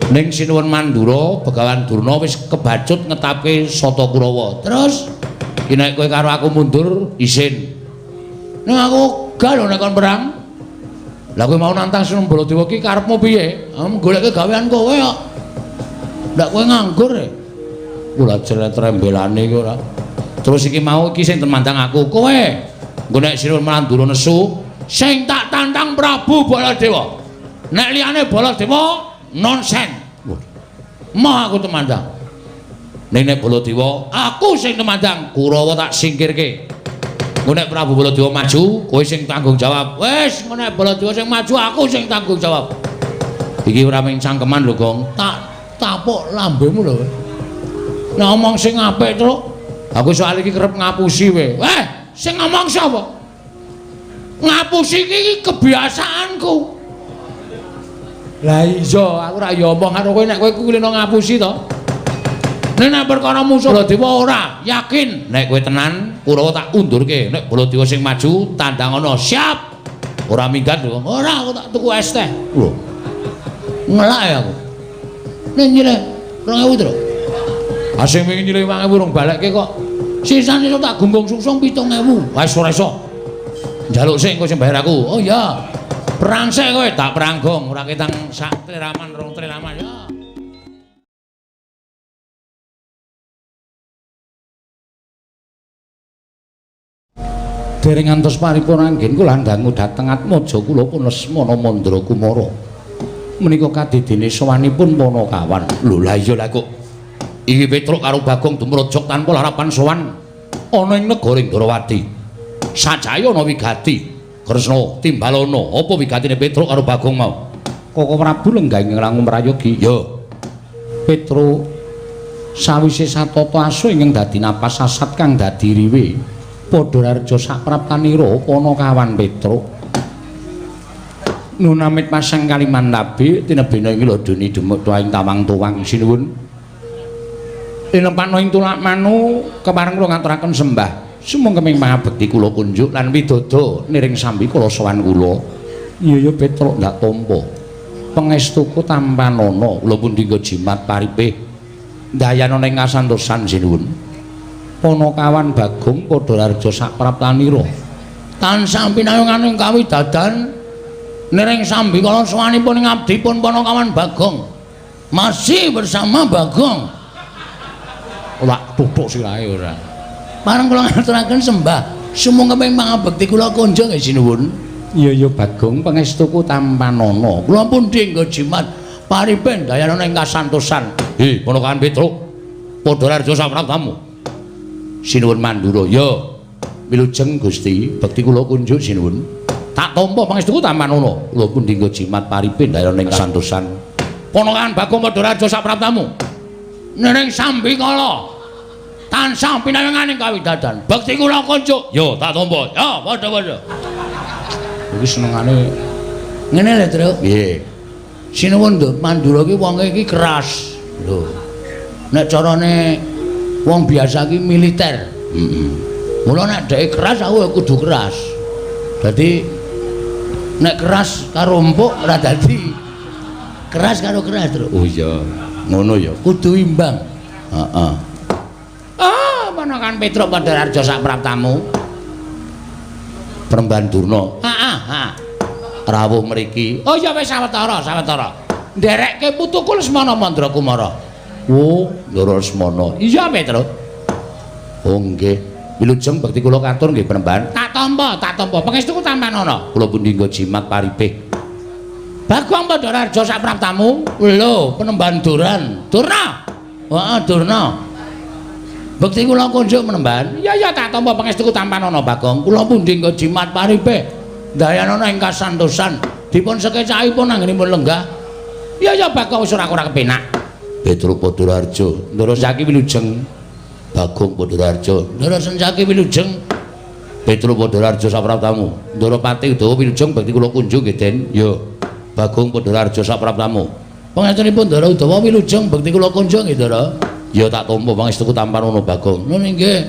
Ning Sinuwun Mandura, Begawan Durna wis kebacut ngetapke Sata Kurawa. Terus iki nek kowe karo aku mundur isin. Ning aku gak lho nek kon perang. Lah kowe mau nantang Sinuwun Baladewa ki karepmu piye? Goleke gawean kowe kok. Ndak kowe nganggur e. Kula jeletrembelane iki ora. Terus iki mau iki sing temandang aku kowe. Engko nek Sinuwun Mandura nesu, sing tak tantang Prabu Baladewa. Nek liyane Baladewa nonsen. Moh aku temandang. Ning nek Baladewa, aku sing temandang, Kurawa tak singkirke. Engko nek Prabu Baladewa maju, kowe sing tanggung jawab. Wis, engko nek Baladewa sing maju, aku sing tanggung jawab. Iki ora mung cangkeman lho, Gong. Tak tapuk lambemu lho. Nek omong sing apik, Truk. Aku soal iki kerep ngapusi kowe. Weh, sing ngomong sapa? Ngapusi iki kebiasaanku. Lah iya, aku ora ya omong karo kowe nek kowe kulino ngapusi to. Nek nek perkara musuh Baladewa ora, yakin nek kowe tenan Kurawa tak undurke. Nek Baladewa sing maju tandang ana, siap. Ora minggat lho. Ora, aku tak tuku es teh. Lho. Ngelak ya aku. Nek nyileh 2000 to. Ah sing wingi nyileh 2000 rong balekke kok. Sisane tak gunggung sungsung 7000. Wis ora iso. Njaluk sik engko sing bayar aku. Oh iya. Perang sik kowe, tak perang gong, ora ketang sak triraman rong triraman ya. Dereng ngantos paripurna anggen kula dangu dhateng Atmaja kula pun Lesmana Mandra Kumara. Menika kadidene sowanipun Panakawan. Lho lah iya lah kok. Iki Petruk karo Bagong dumrojok tanpa larapan sowan ana ing negara Ndrawati. Sajaya ana wigati. Kresna timbalana apa wigatine Petruk karo Bagong mau? Koko Prabu lenggah ing langkung prayogi. Ya. Petruk sawise satata asu ingkang dadi napas sasat kang dadi riwe padha raja sapraptanira Panakawan Petruk. Nunamit pasang Kalimantabe tinebena ing lodoni dumuk tuaing tawang tuwang sinuwun. Tinempano ing tulak manu kepareng kula ngaturaken sembah. Sumangga keming pangabekti kula kunjuk lan widodo niring sambi kula sowan kula. Iya ya Petruk ndak tampa. Pangestuku tampanana kula pundi nggo jimat paripih. Ndayana ing kasantosan sinuwun. Panakawan Bagong padha raja sapraptanira. Tansah pinayungan ing kawidadan niring sambi kala sowanipun ing abdipun Panakawan Bagong. Masih bersama Bagong. Ora tutuk sirahe ora. Pareng kula ngaturaken sembah. Sumangga ing pangabekti kula kunjung nggih sinuwun. Iya ya Bagong pangestuku tampanana. Kula pundi nggo jimat paripen dayana ing kasantosan. Hi, Panakawan Petruk. Padha raja sapraptamu. Sinuwun Mandura. Ya. Wilujeng Gusti, bekti kula kunjuk sinuwun. Tak tampa pangestuku tampanana. Kula pundi nggo jimat paripen dayana ing kasantosan. Panakawan Bagong padha raja sapraptamu. Niring sambi kala. Tansah pinawengan ing kawidadan. Bekti kula kunjuk. Yo, tak tampa. Ya, padha-padha. Iki senengane ngene lho, Truk. Nggih. Sinuwun Nduk Mandura iki wonge iki keras. Lho. Nek carane wong biasa iki militer. Heeh. Mula nek dheke keras aku kudu keras. Dadi nek keras karo empuk ora dadi. Keras karo keras, Truk. Oh iya. Ngono ya, kudu imbang. Heeh. Ponakan Petruk padha raja sapraptamu. Premban Durna. Heeh, heeh. Rawuh mriki. Oh ya wis sawetara, sawetara. Nderekke putuku Lesmana Mandra Kumara. Oh, Ndara Lesmana. Iya, Petruk. Oh nggih. Wilujeng bekti kula katur nggih Premban. Tak tampa, tak tampa. Pangestuku tampanana. Kula pundi nggo jimat paripih. Bagong padha raja sapraptamu. Lho, Penemban Duran. Durna. Heeh, Durna. Bekti kula kunjuk Penemban. Iya ya tak tampa pangestuku tampanana Bagong. Kula pundi nggo jimat paripih. Ndayanana ing kasantosan. Dipun sekecakipun anggenipun lenggah. Iya ya Bagong wis ora kepenak. Petruk Padha Raja. Ndara Saki wilujeng. Bagong Padha Raja. Ndara Sensaki wilujeng. Petruk Padha Raja sapraptamu. Ndara Pati Udawa wilujeng bekti kula kunjuk nggih Den. Ya. Bagong Padha Raja sapraptamu. Pangestunipun Ndara Udawa wilujeng bekti kula kunjuk nggih Ndara. Ya tak tampa pangestuku tampanana Bagong. Ngono nggih.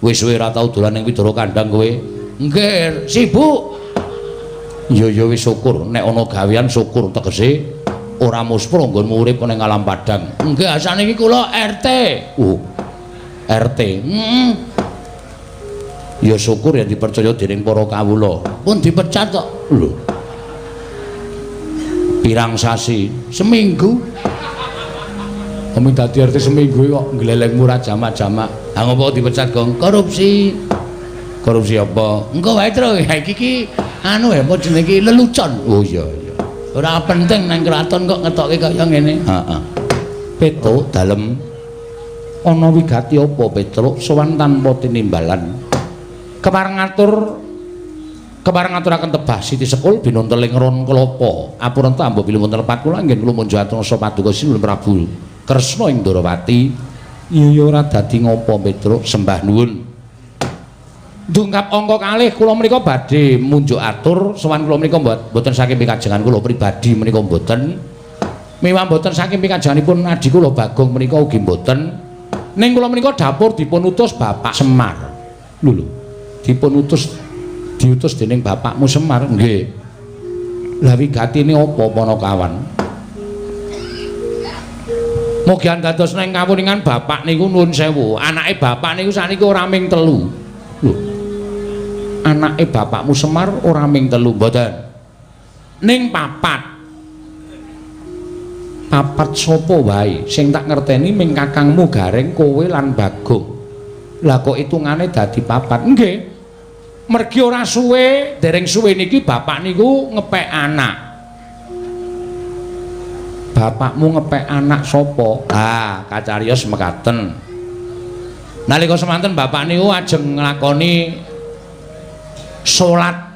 Wis suwe ora tau dolan ning Widara Kandang kowe. Nggih, sibuk. Ya ya wis syukur nek ana gawean syukur tegese ora muspro nggonmu urip ning alam padang. Nggih, saniki kula RT. Oh. RT. Heeh. Ya syukur ya dipercaya dening para kawula. Pun dipecat kok. Lho. Pirang sasi? Seminggu. Kami dadi RT seminggu kok nglelengmu ra jamak-jamak. Ha ngopo dipecat, Gong? Korupsi. Korupsi apa? Engko wae, Tru. Ha iki ki anu ya apa jenenge iki lelucon. Oh iya iya. Ora penting nang kraton kok ngetoke kaya ngene. Heeh. Petruk dalem ana wigati apa Petruk sowan tanpa tinimbalan. Kepareng ngaturaken tebah Siti Sekul binunteling ron kelapa. Apurenta ambo bilih wonten lepat kula anggen kula munjuk atur paduka Sinuwun Prabu Kresna ing Ndorowati. Iya ya ora dadi ngopo Petruk, sembah nuwun. Dungkap angka kalih kula menika badhe munjuk atur sowan kula menika mboten saking pikajengan kula pribadi menika mboten. Miwah mboten saking pikajenganipun adhi kula Bagong menika ugi mboten. Ning kula menika dapur dipun utus Bapak Semar. Lho lho. Dipun utus diutus dening bapakmu Semar. Nggih. Lah wigatine apa Panakawan? Mugi dados neng kawuningan bapak niku nuwun sewu. Anake bapak niku sakniki ora ming telu. Lho. Anake bapakmu Semar ora ming telu mboten. Ning papat. Papat sapa wae sing tak ngerteni ming kakangmu Gareng, kowe lan Bagong. Lah kok hitungane dadi papat? Nggih. Mergi ora suwe, dereng suwe niki bapak niku ngepek anak. Bapakmu ngepek anak sapa? Ah, kacariyos mekaten. Nalika semanten bapak niku ajeng nglakoni salat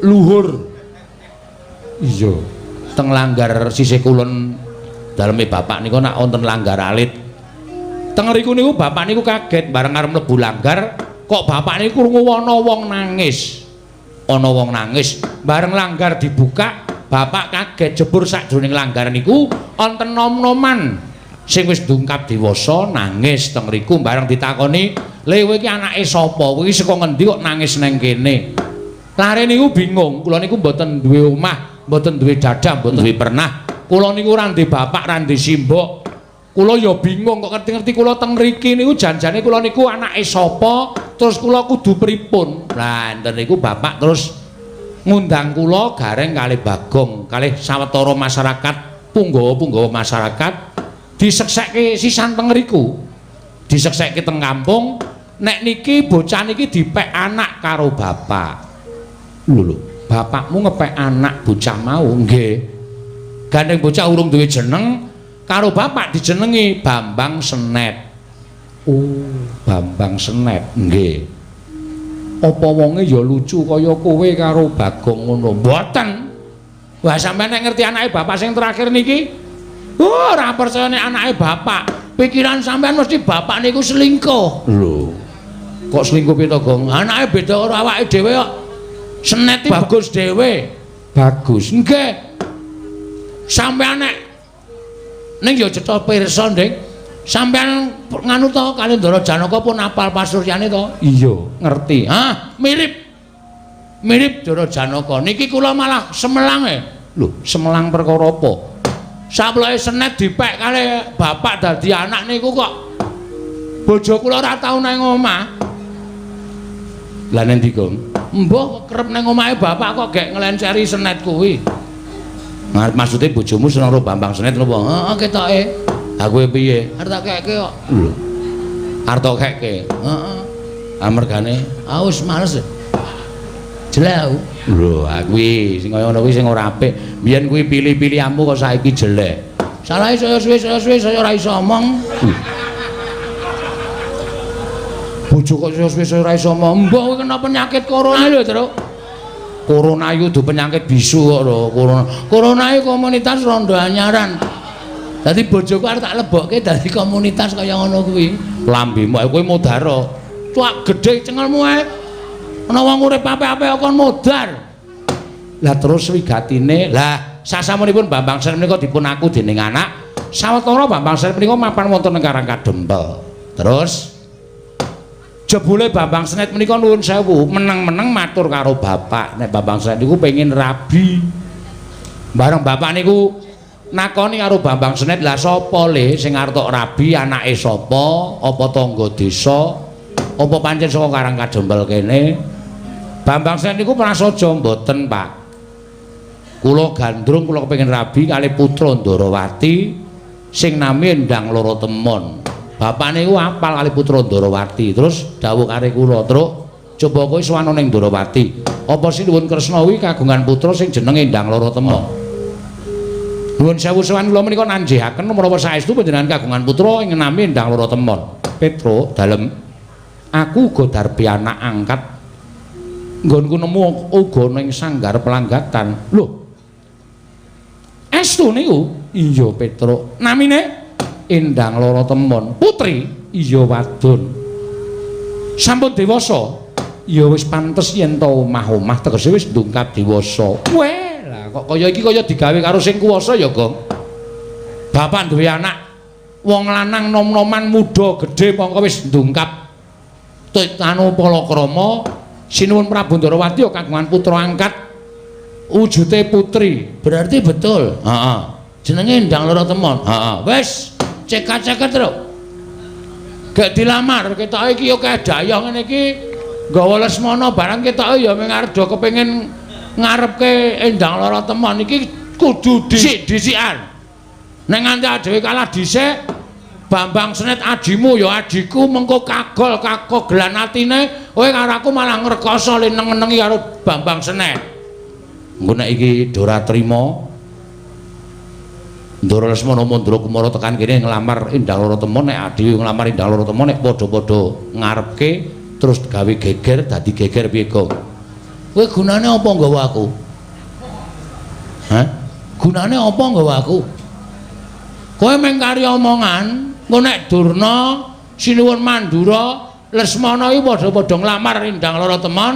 luhur. Iya, teng langgar sisih kulon daleme bapak niku nak wonten langgar alit. Teng riku niku bapak niku kaget bareng arep mlebu langgar kok bapak niku krungu ana wong nangis. Ana wong nangis, bareng langgar dibuka, bapak kaget jebur sakjroning langgar niku wonten nom-noman sing wis dungkap dewasa nangis teng riku. Bareng ditakoni, "Le kowe iki anake sapa? Kowe iki saka ngendi kok nangis nang kene?" Lare niku bingung, kula niku mboten duwe omah, mboten duwe dadah, mboten duwe pernah. Kula niku ora ndek bapak, ora ndek simbok. Kula ya bingung kok ngerti-ngerti kula teng mriki niku janjane kula niku anake sapa, terus kula kudu pripun. Lah enten niku bapak terus ngundang kula Gareng kalih Bagong, kalih sawetara masyarakat, punggawa-punggawa masyarakat diseksekke sisan teng mriku. Diseksekke teng kampung, nek niki bocah niki dipek anak karo bapak. Lho lho, bapakmu ngepek anak bocah mau? Nggih. Gandeng bocah urung duwe jeneng, karo bapak dijenengi Bambang Senet. Oh, Bambang Senet. Nggih. Apa wonge ya lucu kaya kowe karo Bagong ngono? Mboten. Wah, sampeyan nek ngerti anake bapak sing terakhir niki? Oh, ora percaya nek anake bapak. Pikiran sampeyan mesti bapak niku selingkuh. Lho. Kok selingkuh piye to, Gong? Anake beda karo awake dhewe kok. Senet bagus dhewe. Bagus. Nggih. Sampeyan nek ning ya cetha pirsa, Dik. Sampeyan nganu to kali Ndara Janaka pun apal pasuryane to? Iya, ngerti. Hah, mirip. Mirip Ndara Janaka. Niki kula malah semelang e. Lho, semelang perkara apa? Saploke Senet dipek kali bapak dadi anak niku kok bojo kula ora tau nang omah. Lah nendi, Gong? Mbah kerep nang omahe bapak kok gek nglenceri Senet kuwi. Maksude bojomu seneng karo Bambang Senet napa? Heeh, ketoke. Ha kowe piye? Arep tak keke kok. Lho. Arep tak keke. Heeh. Amergane ah wis males. Jelek aku. Lho, kuwi sing kaya ngono kuwi sing ora apik. Biyen kuwi pilih-pilihanmu kok saiki jelek. Salahe saya suwe saya ora iso omong. Bojo kok saya suwe saya ora iso omong. Mbah kowe kena penyakit corona lho, Truk. Corona iku dudu penyakit bisu kok lho, corona. Corona iku komunitas rondo anyaran. Dadi bojoku arep tak lebokke dadi komunitas kaya ngono kuwi. Lambemu kowe modar. Cuak gedhe cengelmu ae. Ana wong urip apik-apik kon modar. Lah terus wigatine, lah sasampunipun Bambang Senet menika dipun aku dening anak, sawetara Bambang Senet menika mapan wonten ing Karang Kadempel. Terus jebule Bambang Senet menika nuwun sewu, meneng-meneng matur karo bapak, nek Bambang Senet niku pengin rabi. Bareng bapak niku Nakoni karo Bambang Senet, lah sapa le sing arep tok rabi, anake sapa, apa tangga desa, apa pancen saka Karang Kadempel kene? Bambang Senet niku prasaja mboten, Pak. Kula gandrung kula kepengin rabi kali putra Ndarawati sing nami Endang Loro Temon. Bapakne iku apal kali putra Ndarawati. Terus dawuh kare kula, "Truk, coba kowe sowan ning Ndarawati. Apa Sinuwun Kresna kuwi kagungan putra sing jenenge Endang Loro Temon?" Nuwun sewu sowan kula menika nanjihaken menawa saestu panjenengan kagungan putra ing nami Endang Loro Temon. Petro, dalem aku uga darbi anak angkat. Nggonku nemu uga ning sanggar pelanggatan. Lho. Estu niku? Iya, Petro. Namine Endang Loro Temon. Putri? Iya, wadon. Sampun dewasa? Ya wis pantes yen to omah-omah tegese wis ndungkap dewasa. Weh. Kok kaya iki kaya digawe karo sing kuwasa ya, Gong. Bapak duwe anak wong lanang nom-noman muda gedhe mongko wis ndungkap anu palakrama. Sinuwun Prabu Ndarawati ya kagungan putra angkat wujute putri. Berarti betul. Heeh. Jenenge Endang Loro Temon. Heeh. Wis cekat-ceket, Truk. Gek dilamar ketoke iki ya kedayah ngene iki nggawa Lesmana barang ketoke ya mung arep kepengin ngarepke Endang Loro Temon iki kudu dhisik-dhisikan. Nek nganti dhewe kalah dhisik, Bambang Senet ajimu ya ajiku mengko kagol kakogelan atine, kowe karo aku malah ngrekoso le neng-nengi karo Bambang Senet. Engko nek iki ora trima, Ndara Lesmana Mandra Kumara tekan kene nglamar Endang Loro Temon, nek dhewe nglamar Endang Loro Temon nek padha-padha ngarepke terus gawe geger dadi geger piye, Gong? Kowe gunane apa nggawa aku? Hah? Gunane apa nggawa aku? Kowe mung kari omongan, engko nek Durna, Sinuwun Mandura, Lesmana iki padha-padha nglamar Endang Loro Temon,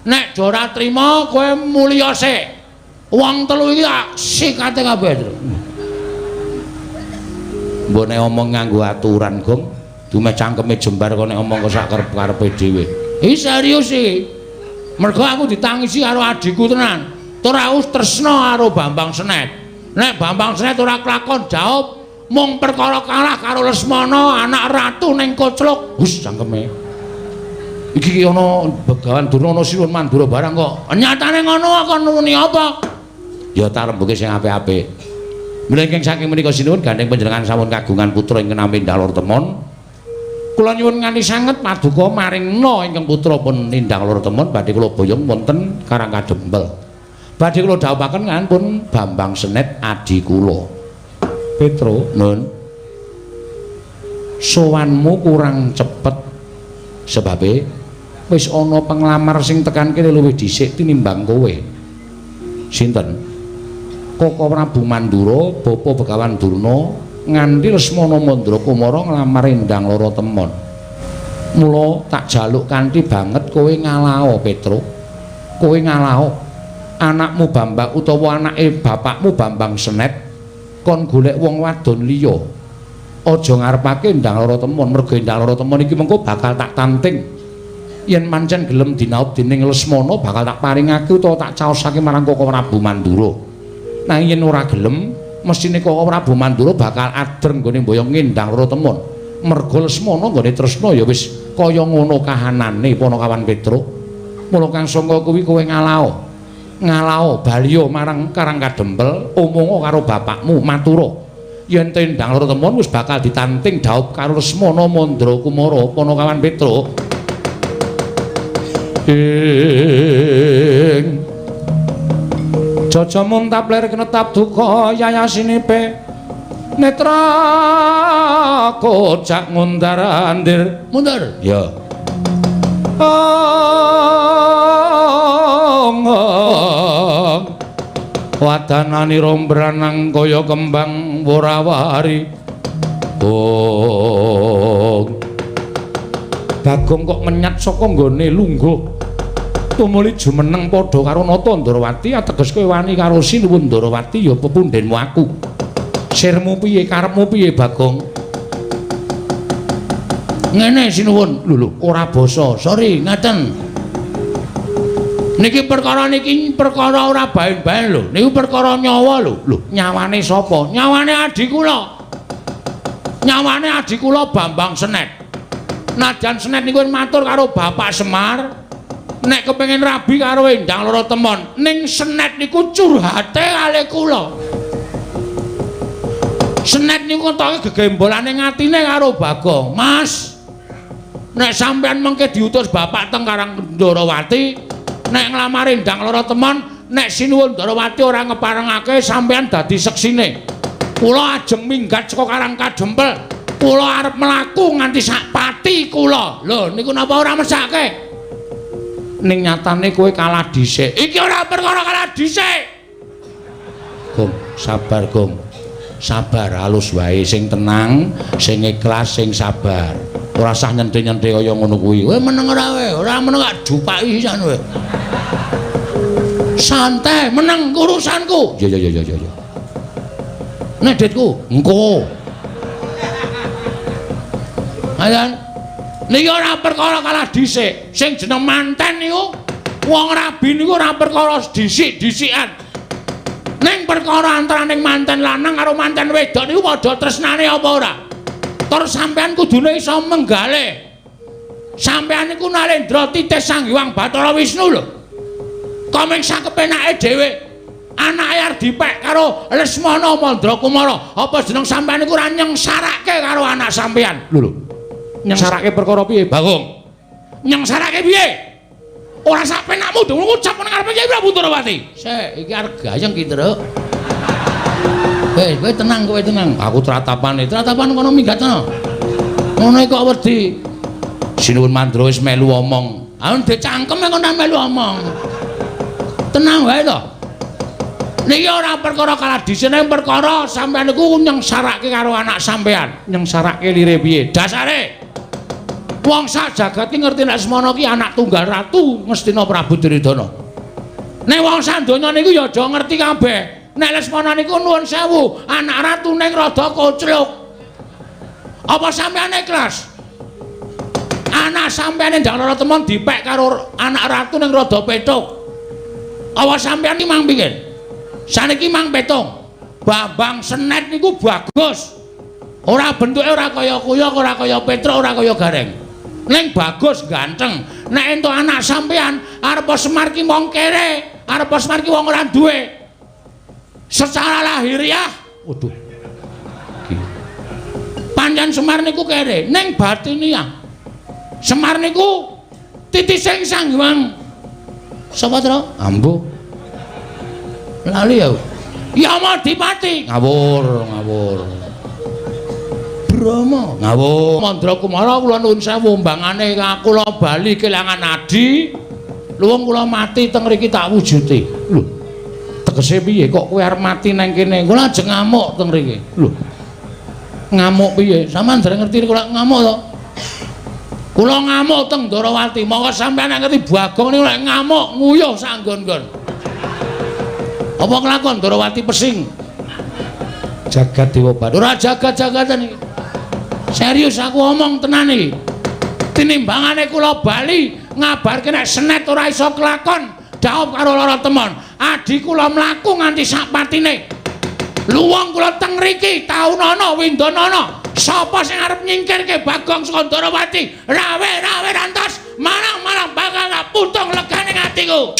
nek ora trima kowe mulya sik. Wong telu iki tak sikate kabeh. Mbok nek omong nganggo aturan, Gong, dumeh cangkeme jembar kok nek omong kok sak karep-karepe dhewe. Iki serius iki. Mergo aku ditangisi karo adhiku tenan. Tur aku tresna karo Bambang Senet. Nek Bambang Senet ora kelakon jawab mung perkara kalah karo Lesmana anak ratu ning Koclok. Hus cangkeme. Iki ki ana Begawan Durna ana Sinuwun Mandura barang kok. Nyatane ngono kok nuni apa? Ya tarembuke sing apik-apik. Mila ingkang saking menika sinuwun gandeng panjenengan sampun kagungan putra ingkang nami Endang Loro Temon. Kula nyuwun nganti sanget paduka maringna ingkang putra pun Endang Loro Temon badhe kula boyong wonten Karang Kadempel. Badhe kula dhawuhaken pun Bambang Senet adhi kula. Petro, nun. Sowanmu kurang cepet sebabe wis ana penglamar sing tekan kene luwih dhisik tinimbang kowe. Sinten? Koko Prabu Mandura, Bapa Begawan Durna nganti Lesmana Mandra Kumara nglamar Endang Loro Temon. Mula tak jaluk kanthi banget kowe ngalao, Petro. Kowe ngalao anakmu Bambang utawa anake bapakmu Bambang Senet kon golek wong wadon liya. Aja ngarepake Endang Loro Temon, mergo Endang Loro Temon iki mengko bakal tak tanting. Yen pancen gelem dinaup dening Lesmana bakal tak paringake utawa tak caosake marang Koko Prabu Mandura. Nanging yen ora gelem mesthine Koko Prabu Mandura bakal ader nggone mboyong Endang Loro Temon. Mergo Lesmana nggone tresna ya wis kaya ngono kahanane Panakawan Petruk. Mula kang sangka kuwi kowe ngalao. Ngalao baliya marang Karang Kadempel, omonga karo bapakmu matura. Yen Endang Loro Temon wis bakal ditanting dhaup karo Lesmana Mandra Kumara Panakawan Petruk. Ing Jaja muntap lir kenetap duka yayasinipe netra kocak ngundar andir mundur ya. Wadanani rombranang kaya kembang worawari. Bong Bagong kok menyat saka nggone lungguh tumuli jumeneng padha karo Nata Ndarawati ateges kowe wani karo Sinuwun Ndarawati ya pepundhenmu aku. Sirmu piye karepmu piye Bagong? Ngene Sinuwun. Lho lho ora basa. Sorry ngaten. Niki perkara niki perkara ora baen-baen lho. Niku perkara nyawa lho. Lho, nyawane sapa? Nyawane adhi kula. Nyawane adhi kula Bambang Senet. Najan Senet niku matur karo Bapak Semar, nek kepengin rabi karo Endang Loro Temon, ning Senet niku curhate kalih kula. Senet niku ketoke gegembolane ngatine karo Bagong. Mas, nek sampean mengke diutus bapak teng Karang Ndorowati, nek nglamar Endang Loro Temon, nek Sinuwun Ndorowati ora ngeparengake sampean dadi seksine. Kula ajeng minggat saka Karang Kadempel. Kula arep mlaku nganti sak pati kula. Lho niku napa ora mesake? Ning nyatane kowe kalah dhisik. Iki ora perkara kalah dhisik. Gong, sabar Gong. Sabar halus wae, sing tenang, sing ikhlas, sing sabar. Ora usah nyente-nyente kaya ngono kuwi. Kowe meneng ora kowe? Ora meneng gak jupaki sisan kowe. Santai, meneng urusanku. Ya ya ya ya ya. Nek ditku, engko. Ayan. Niki ora perkara kalah dhisik. Sing jeneng manten niku wong rabi niku ora perkara dhisik-dhisikan. Ning perkara antaraning manten lanang karo manten wedok niku padha tresnane apa ora? Tur sampean kudune iso menggale. Sampean niku Narendra titih Sang Hyang Bathara Wisnu lho. Komeng sakepenake dhewe. Anake arep dipek karo Lesmana Mandrakumara. Apa jeneng sampean niku ora nyengsarake karo anak sampean? Lho lho. Nyengsarake perkara piye, Bagong? Nyengsarake piye? Ora sak penakmu dong ngucap nang ngarepe Kyai Prabu Ndorowati. Sik, iki arep gayeng ki, Truk. Wis, kowe tenang, kowe tenang. Aku tratapane, tratapan kono minggat kono. Ngono kok wedi. Sinuwun Mandra wis melu omong. Ah ndek cangkem kok ora melu omong. Tenang wae to. Niki ora perkara kalah dhisik, ning perkara sampean niku nyengsarake karo anak sampean. Nyengsarake lire piye? Dasare wong sak jagat ki ngerti nek Semana ki anak tunggal ratu Ngastina Prabu Duryudana. Nek wong sak donya niku ya aja ngerti kabeh. Nek Lesmana niku nuwun sewu, anak ratu ning rada kocluk. Apa sampean ikhlas? Anak sampean Endang Loro Temon dipek karo anak ratu ning rada petuk. Apa sampean ki mang pikir? Saniki mang petung. Bambang Senet niku bagus. Ora bentuke ora kaya kuyok, ora kaya petruk, ora kaya gareng. Ning bagus ganteng. Nek entuk anak sampean arep Semar ki wong kere, arep Semar ki wong ora duwe. Secara lahiriah, waduh. Pancen Semar niku kere, ning batiniah. Semar niku titising Sang Hyang. Sapa, Tru? Ambu. Lali ya. Yamadipati. Ngawur, ngawur. Brahma. Ngawur. Mandrakumara kula nuwun sewu mbangane kula bali kelangan adi. Luwung kula mati teng mriki tak wujuti. Lho. Tegese piye kok kowe arep mati nang kene? Kula ajeng ngamuk teng mriki. Lho. Ngamuk piye? Sampeyan dereng ngerti kula ngamuk to? Kula ngamuk teng Ndorowati. Monggo sampeyan nek ngerti Bagong niku lek ngamuk nguyuh sak nggon-nggon. Apa kelakon Ndorowati pesing? Jagat Dewa Bathara. Ora jagat-jagatan iki. Serius aku omong tenan iki. Tinimbangane kula bali ngabarke nek Senet ora iso kelakon, dhaup karo Loro Temon. Adi kula mlaku nganti sak patine. Luwung kula teng mriki taunana windanana. Sapa sing arep nyingkirke Bagong saka Ndorowati? Rawe-rawe rantos, marang-marang bakal putung legane atiku.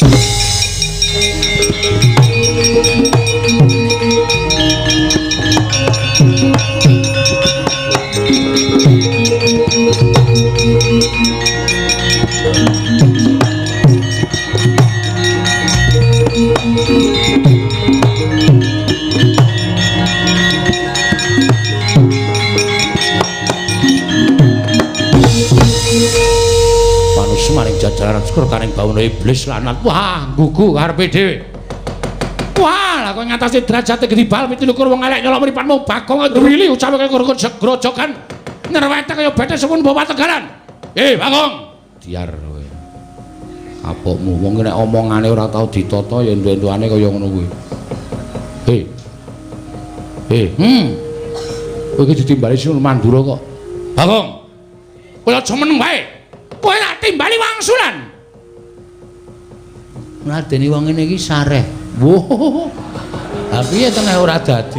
Maring jajaran sekretaring bawana iblis lanat. Wah, gugu karepe dhewe. Wah, lah kowe ngatasi derajate gedibal 27 wong elek nyolok mripatmu Bagong ndrili ucape kaya grojogan nyerwete kaya bete suwun bawa tegalan. Eh, Bagong. Diar kowe. Kapokmu wong nek omongane ora tau ditata ya entu-entuane kaya ngono kuwi. Hei. Hei, Kowe iki ditimbali Sinuwun Mandura kok. Bagong. Kowe aja meneng wae. Kowe tak timbali wangsulan. Ngladeni wong ngene iki sareh. Wah. Ha piye teneh ora dadi?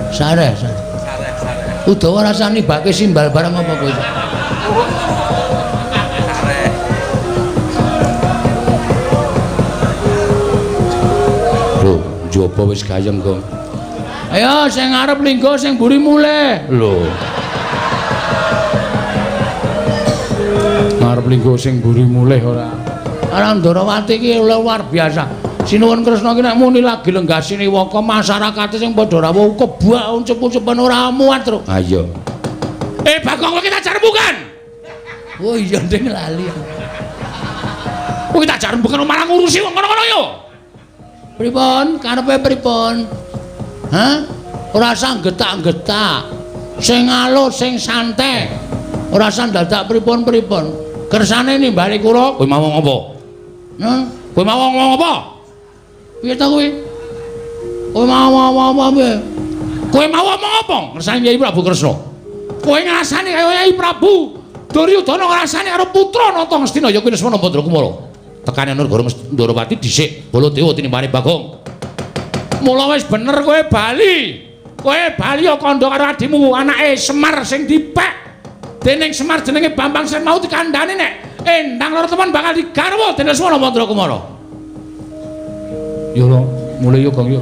Sareh, sareh. Sareh, sareh. Udawa rasane bake simbal barang apa kowe? Sareh. Lho, njaba wis gayeng, Gong. Ayo sing ngarep linggo sing mburi mulih. Lho. Ngarep linggo sing mburi mulih ora. Ora Ndorowati iki luar biasa. Sinuwun Kresna iki nek muni lagi lenggah siniwaka masyarakate sing padha rawuh kebak uncep-uncepan ora muat, Truk. Ha iya. Bagong kowe kita jarembukan. Oh iya nding lali. Kowe tak jarembukan malah ngurusi wong kono-kono yo. Pripun? Karepe pripun? Hah? Ora usah getak-getak. Sing alus, sing santai. Ora usah dadak pripun-pripun. Kersane nimbali kula, kowe mau ngomong apa? Hah? Kowe mau ngomong apa? Piye ta kowe? Kowe mau ngomong apa piye? Kowe mau ngomong apa? Ngersane Kyai Prabu Kresna. Kowe ngrasani kaya Kyai Prabu Duryudana ngrasani karo putra Nata Ngastina ya kuwi Lesmana Bandrakumara. Tekane Negara Ndorowati dhisik Baladewa tinimbane Bagong. Mula wis bener kowe bali. Kowe bali ya kandha karo adimu anake Semar sing dipek. Dening Semar jenenge Bambang sing mau dikandhani nek endang loro temen bakal digarwa dening Lesmana Bandrakumara. Yo lho, mulih yo Gong yo.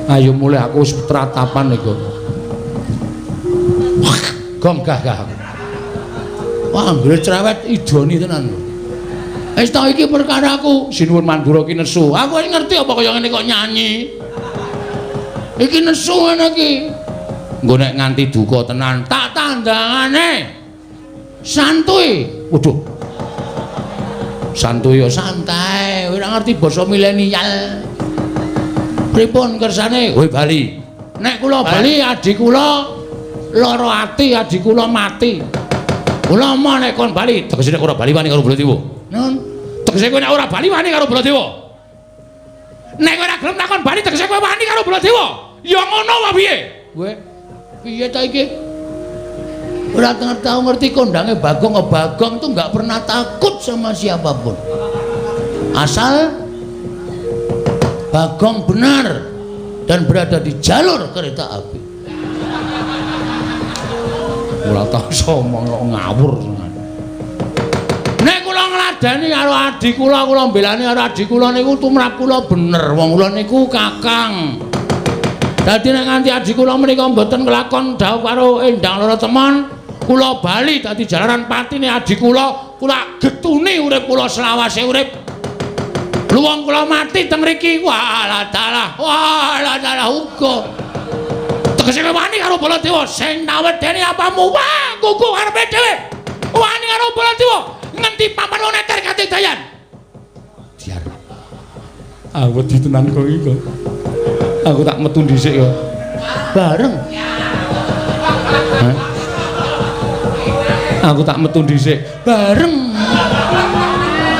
Ayo mulih aku wis tratapan iki. Gong gah gah aku. Wah, anggere cerewet idoni tenan lho. Wis ta iki perkaraku, Sinuwun Mandura ki nesu. Aku wis ngerti apa kaya ngene kok nyanyi. Iki nesu ngene iki. Engko nek nganti duka tenan, tak tandangane. Santuy. Waduh. Santuy ya santai, ora ngerti basa milenial. Pripun kersane? Kowe bali. Nek kula bali adi kula lara ati, adi kula mati. Kula moh nek kon bali, tegese nek ora bali wani karo Baladewa. Nun, tegese kowe nek ora bali wani karo Baladewa. Nek kowe ora gelem takon bali tegese kowe wani karo Baladewa. Ya ngono wae piye? Kowe piye ta iki? Ora tau ngerti kondange Bagong. Bagong tuh enggak pernah takut sama siapapun. Asal Bagong benar dan berada di jalur kereta api. Ora tau somong kok ngawur. Nek kula ngladeni karo adi kula, kula mbelani karo adi kula niku tumrap kula bener. Wong kula niku kakang. Dadi nek nganti adi kula menika mboten kelakon dhawuh karo endang loro temen, kula bali dadi jalaran patine adi kula, kula getuni urip kula selawase urip. Luwung kula mati teng mriki, walah dalah, walah dalah uga. Tegese wani karo Baladewa sing nawedeni apamu, wah kuku karepe dhewe. Wani karo Baladewa ngendi papan neter katidayan. Diar. Aku wedi tenan kok iki. Aku tak metu dhisik ya. Bareng. Hah? Aku tak metu dhisik. Bareng.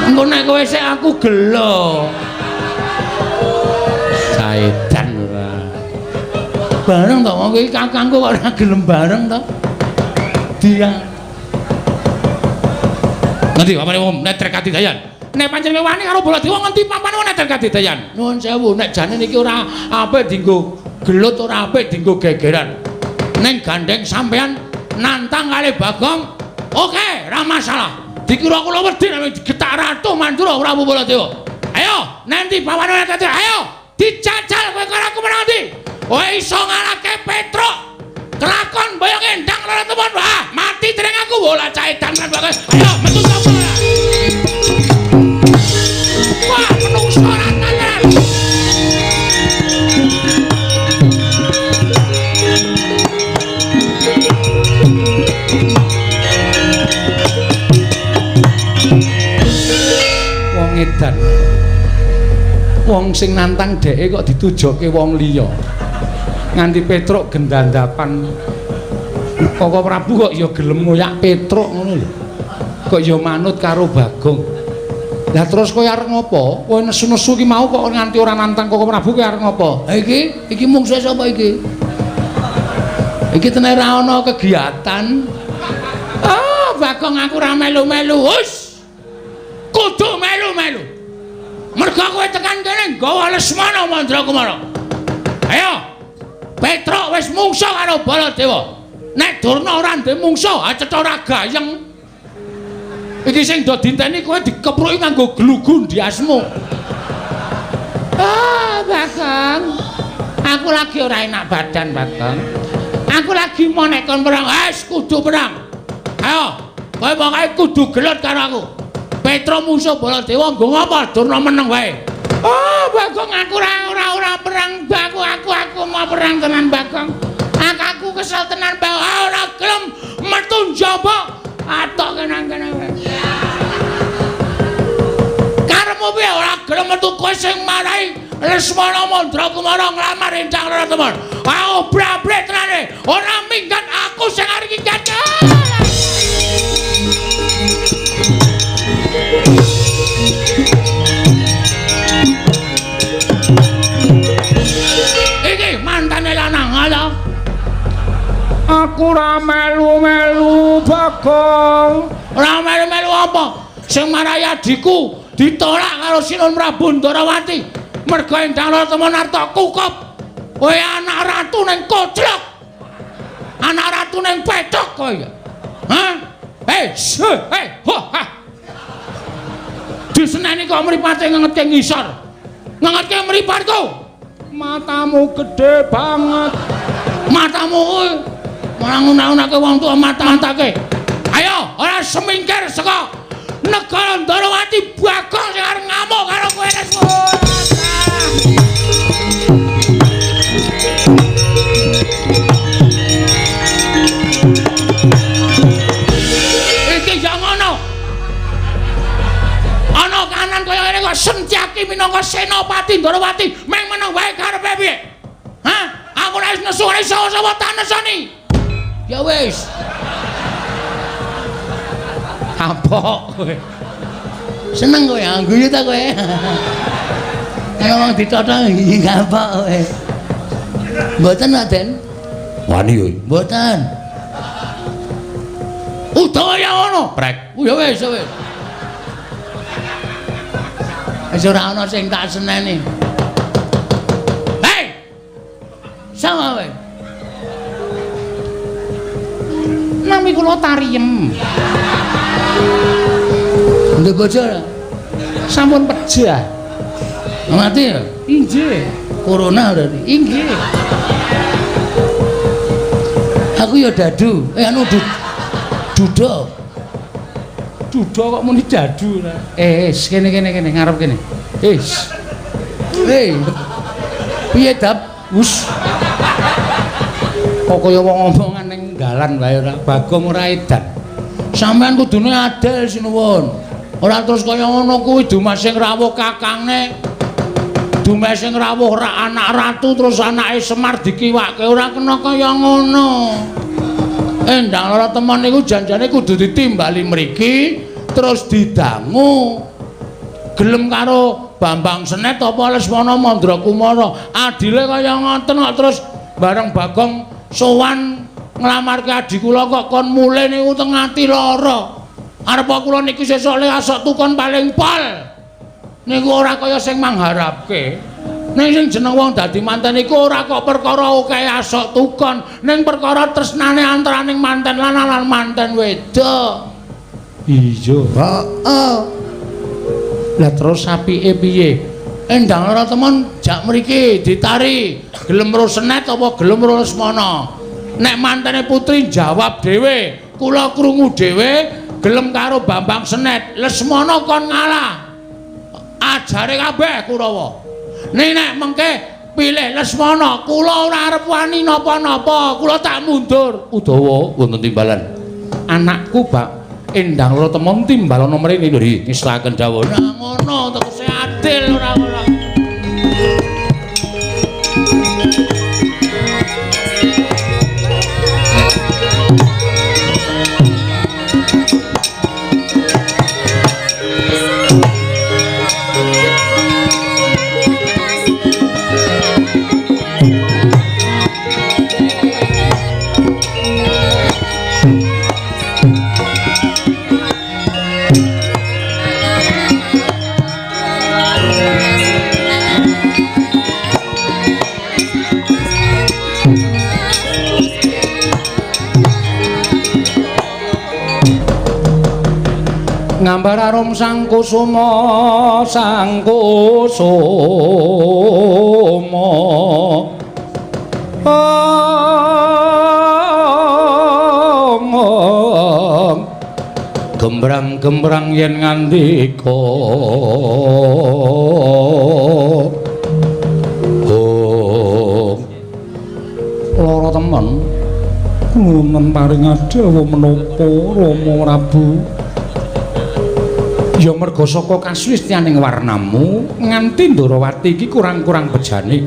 Engko nek kowe sik aku gelo. Saedan ora. Bareng to wong iki kakangku kok ora gelem bareng to. Dia. Ngendi papane wong neter katidayan? Nek pancen wani karo Baladewa ngendi papane wong neter katidayan? Nuwun sewu, nek jane niki ora apik dienggo gelut, ora apik dienggo gegeran. Ning gandeng sampean nantang kali Bagong, oke, ora masalah. Dikira kula wedi nek digetak Ratu Mandura Prabu Baladewa. Ayo, nanti pawane neter, ayo dijajal kowe karo aku menang ndi? Kowe iso ngalahke Petruk. Kelakon boyong endang loro temon. Wah, mati dereng aku bola caedan lan bagus. Ayo metu sapa. Wah, menungso ora tenan. Wong edan. Wong sing nantang dheke kok ditujoke wong liya. Nganti Petruk gendandapan. Koko Prabu kok ya gelem ngoyak Petruk ngono lho. Kok ya manut karo Bagong. Lah terus kowe arep ngopo? Kowe nesu-nesu ki mau kok nganti ora nantang Koko Prabu kowe arep ngopo? Ha iki, iki mungsuhe sapa iki? Iki tenan ora ana kegiatan. Ah, Bagong aku ora melu-melu. Hus. Kudu melu-melu. Merga kowe tekan kene nggawa Lesmana Mandrakumara. Ayo. Petruk wis mungsuh karo Baladewa. Nek Durna ora ndek mungsuh, acetha ora gayeng. Iki sing do dinteni kowe dikepruki nganggo glugu ndiasmu. Ah, Bagong. Aku lagi ora enak badan, Bagong. Aku lagi mau nek kon perang, wis kudu perang. Ayo, kowe pokoke kudu gelut karo aku. Petruk musuh Baladewa nggo ngapa Durna meneng wae. Oh, Bagong aku ora perang, aku mau perang tenan, Bagong. Aku kesel tenan, Bagong. Ora gelem metu njaba. Atok kenang-kenang. Karepmu piye ora gelem metu kowe sing marai Lesmana Mandrakumara nglamar Endang Rara Temon. Aku brabret tenane, ora minggat aku sing arep minggat. Iki mantane lanang ala. Aku ora melu-melu, Bagong. Ora melu-melu apa? Sing marai adhiku ditolak karo Sinun Prabu Ndarawati. Merga Endang Rara Temon arta kukup. Kowe anak ratu ning koclok. Anak ratu ning pethok kowe. Hah? Hei, hei, ho, ha. Diseneni kok mripate ngengetke ngisor. Ngengetke mripatku. Matamu gede banget. Matamu kuwi malah ngunah-unahke wong tuwa mata-matake. Ayo, ora semingkir saka negara Ndarawati. Bagong sing arep ngamuk karo kowe Lesmana. Iki ya ngono. Ana kanan kaya ngene kok Sentyaki minangka Senopati Ndarawati meng meneng wae karepe piye? Hah? Aku ora wis nesu ora iso sapa tak nesoni. Ya wis. Kapok kowe. Seneng kowe guyu ta kowe. Kalau wong ditotong kapok kowe. Mboten, Raden. Wani kowe. Mboten. Utawa ya ngono, prek. Ya wis, ya wis. Wis ora ana sing tak seneni. Hei. Sama kowe. Nami kula Tariem. Ndek bojo ora? Sampun pejah. Mati ya? Inggih. Corona berarti. Inggih. Aku ya dadu. Anu duda. Duda kok muni dadu ora? Kene kene kene ngarep kene. Wis. Piye dap? Wus. Kok kaya wong omongan ning dalan wae ora. Bagong ora edan. Sampeyan kudune adil sinuwun. Ora terus kaya ngono kuwi dumeh sing rawuh kakangne. Dumeh sing rawuh ra anak ratu terus anake Semar dikiwake ora kena kaya ngono. Endang Rara Temon niku janjane kudu ditimbali mriki terus didangu. Gelem karo Bambang Senet apa Lesmana Mandrakumara. Adile kaya ngoten kok terus bareng Bagong sowan nglamarke adhi kula kok kon mulih niku teng ati lara. Arep kula niki sesuk le asok tukon paling pol. Niku ora kaya sing mangharapke. Ning sing jeneng wong dadi manten iku ora kok perkara akeh asok tukon, ning perkara tresnane antaraning manten lanang lan manten wedok. Iya, heeh. Lah terus apike piye? Endang Rara Temon jak mriki ditari, gelem ro Senet apa gelem ro Lesmana? Nek mantene putri jawab dhewe, kula krungu dhewe gelem karo Bambang Senet, Lesmana kon ngalah. Ajare kabeh Kurawa. Ning nek mengke pilih Lesmana, kula ora arep wani napa-napa, kula tak mundur. Udawa wonten timbalan. Anakku Bak Endang Rara Temon timbalana mrene lho, ngislaken dawuh. Nah ngono tegese adil ora ora. Nyambar arum sang kusuma sang kusuma gembrang-gembrang yen ngandika lara temen nuwun paring dawuh menapa Rama Prabu. Ya merga saka kasuwistyaning warnamu nganti Ndorowati iki kurang-kurang bejane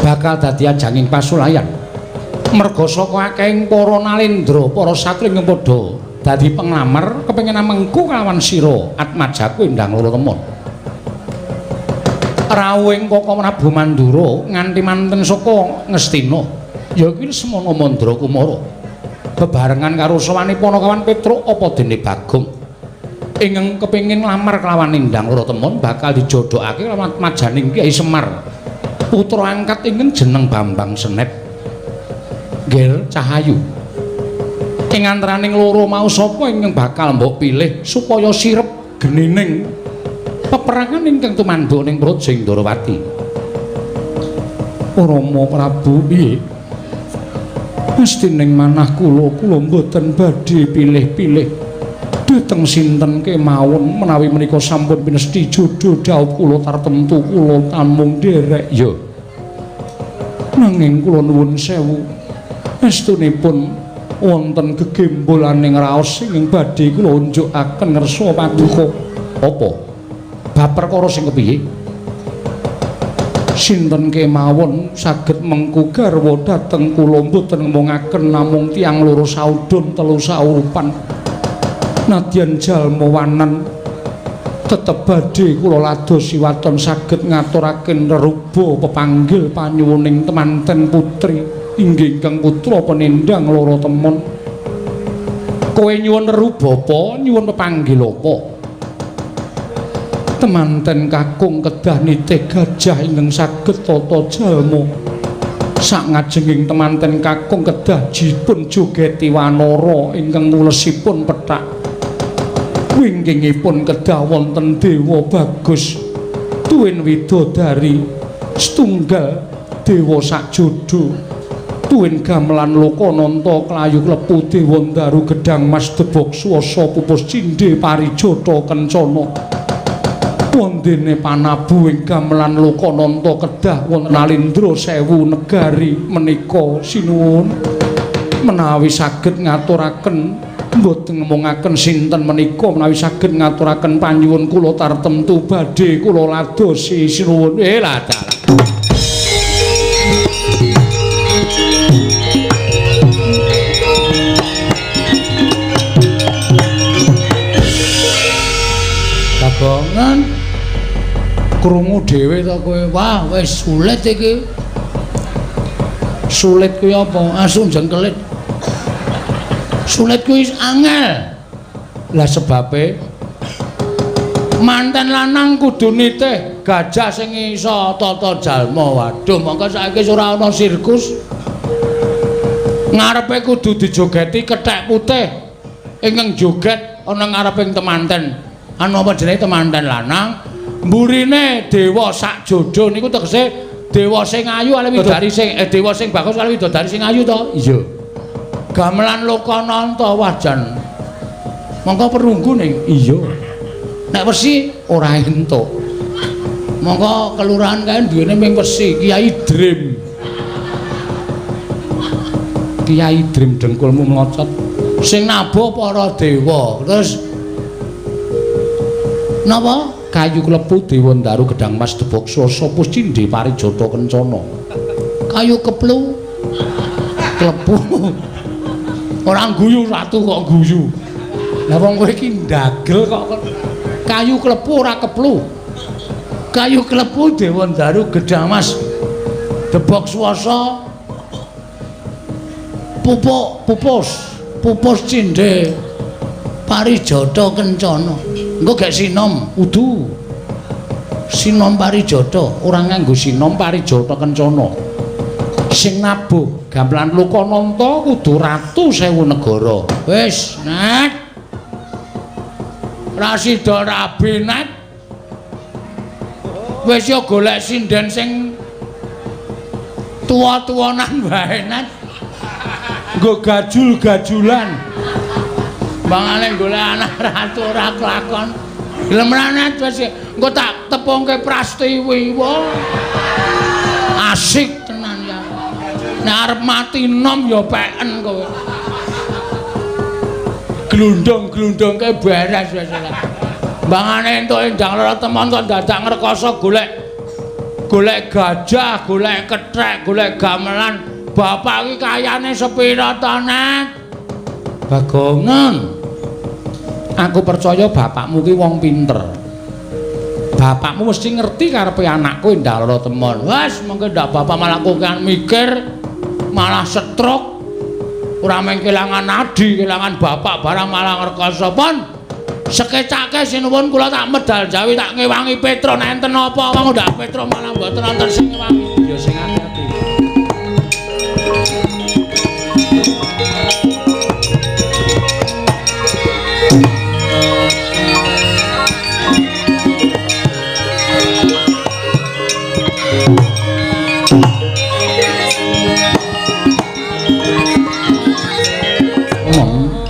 bakal dadi ajanging pasulayan. Merga saka akehing para nalendra, para satri ingkang padha dadi penglamar kepengin amengku kalawan sira atmajaku endang loro temon. Rawuhing Kaka Prabu Mandura nganti manten saka Ngastina ya kuwi Semana Mandra Kumara bebarengan karo sawane Panakawan Petruk apa dene Bagong ingkang kepengin nglamar kelawan Endang Loro Temon bakal dijodhokake kelawan majaning Kyai Semar putra angkat ingkang jeneng Bambang Senep Ngger Cahayu. Ing antaraning loro mau sapa ingkang bakal mbok pilih supaya sirep genining peperangan ingkang tumanduk ning Praja Ndorowati? Rama Prabu piye? Mesti ning manah kula, kula mboten badhe pilih-pilih. Dhateng sinten kemawon menawi menika sampun pinesti jodho dhawuh kula tartemtu kula tamung nderek ya. Nanging kula nuwun sewu, estunipun wonten gegembolaning raos ingkang badhe kula unjukaken ngersa paduka. Apa? Bab perkara sing kepiye? Sinten kemawon saged mengku garwa dhateng kula mboten ngomongaken namung tiyang loro saudon telu saurupan. Nadyan jalma wanan tetep badhe kula ladosi waton saged ngaturaken reruba pepanggil panyuwuning temanten putri inggih ingkang putra penendang loro temon. Kowe nyuwun reruba apa? Nyuwun pepanggil apa? Temanten kakung kedah nitih gajah ingkang saged tata jalma. Sak ngajenging temanten kakung kedah dipun jogeti wanara ingkang mulesipun pethak. Wingkingipun kedah wonten dewa bagus tuwin widodari setunggal dewa sakjodo tuwin gamelan lokananta klayu klepu dewa ndaru gedang mas debok swasa pupus cindhe parijata kencana. Wondene panabu ing gamelan lokananta kedah wonten nalindra sewu negari menika sinuwun menawi saged ngaturaken mboten ngomongaken sinten menika menawi saged ngaturaken panyuwun kula tartemtu badhe kula ladosi sinuwun. Lah dalah. Kagongan krungu dhewe to kowe. Wah, wis sulit iki. Sulit kuwi apa? Asu jengkelit. Sulit kuwi angel. Lah sebabe manten lanang kudu nitih gajah sing iso tata jalma. Waduh, mongko saiki ora ana sirkus. Ngarepe kudu dijogeti kethek putih ingkang joget ana ngareping temanten. Anu apa jenenge temanten lanang? Mburine dewa sakjodo niku tegese dewa sing ayu kali widodari sing dewa sing bagus kali widodari sing ayu to? Iya. Gamelan Lokananta wah jan. Mongko perunggu ning. Iya. Nek wesi ora entuk. Mongko kelurahan kae duwene ming wesi Kiai Dream. Kiai Dream dengkulmu mlocot. Sing nabuh para dewa. Terus napa? Kayu klepu dewa ndaru gedang mas debok swasa pus cindhe parijata kencana. Kayu keplu klepu. Ora guyu ratu kok guyu. Lah wong kowe iki ndagel kok kayu klepu ora keplu. Kayu klepu dewa ndaru gedang mas debok swasa pupuk pupus pupus cindhe parijata kencana. Engko gek sinom udu. Sinom parijata ora nganggo sinom parijata kencana. Sing nabuh gamelan Lokananta kudu ratu sewu negara. Wis, Nek. Ra sida rabi net. Wis yo golek sinden sing tuwa-tuwanan wae net. Nggo gajul-gajulan. Mangane golek anak ratu ora kelakon. Gelem ra net wis engko tak tepungke Prastiwi. Asik tenan ya. Nek arep mati nom ya peken kowe. Glundung-glundungke beres wis ora. Mbangane entuk Endang Lara Temon kok dadak ngrekoso golek golek gajah, golek kethek, golek gamelan. Bapak iki kayane sepira to, Net? Bagongan. Aku percaya bapakmu ki wong pinter. Bapakmu mesti ngerti karepe anakku Endang Lara Temon. Wes, mengke ndak bapak malah kokean mikir, malah stroke. Ora mung kelangan adi, kelangan bapak barang malah ngrekoso pun. Sekecake sinuwun kula tak medal jawi tak ngewangi Petro nek enten apa wong ndak Petro malah mboten wonten sing ngewangi. Ya sing ati-ati.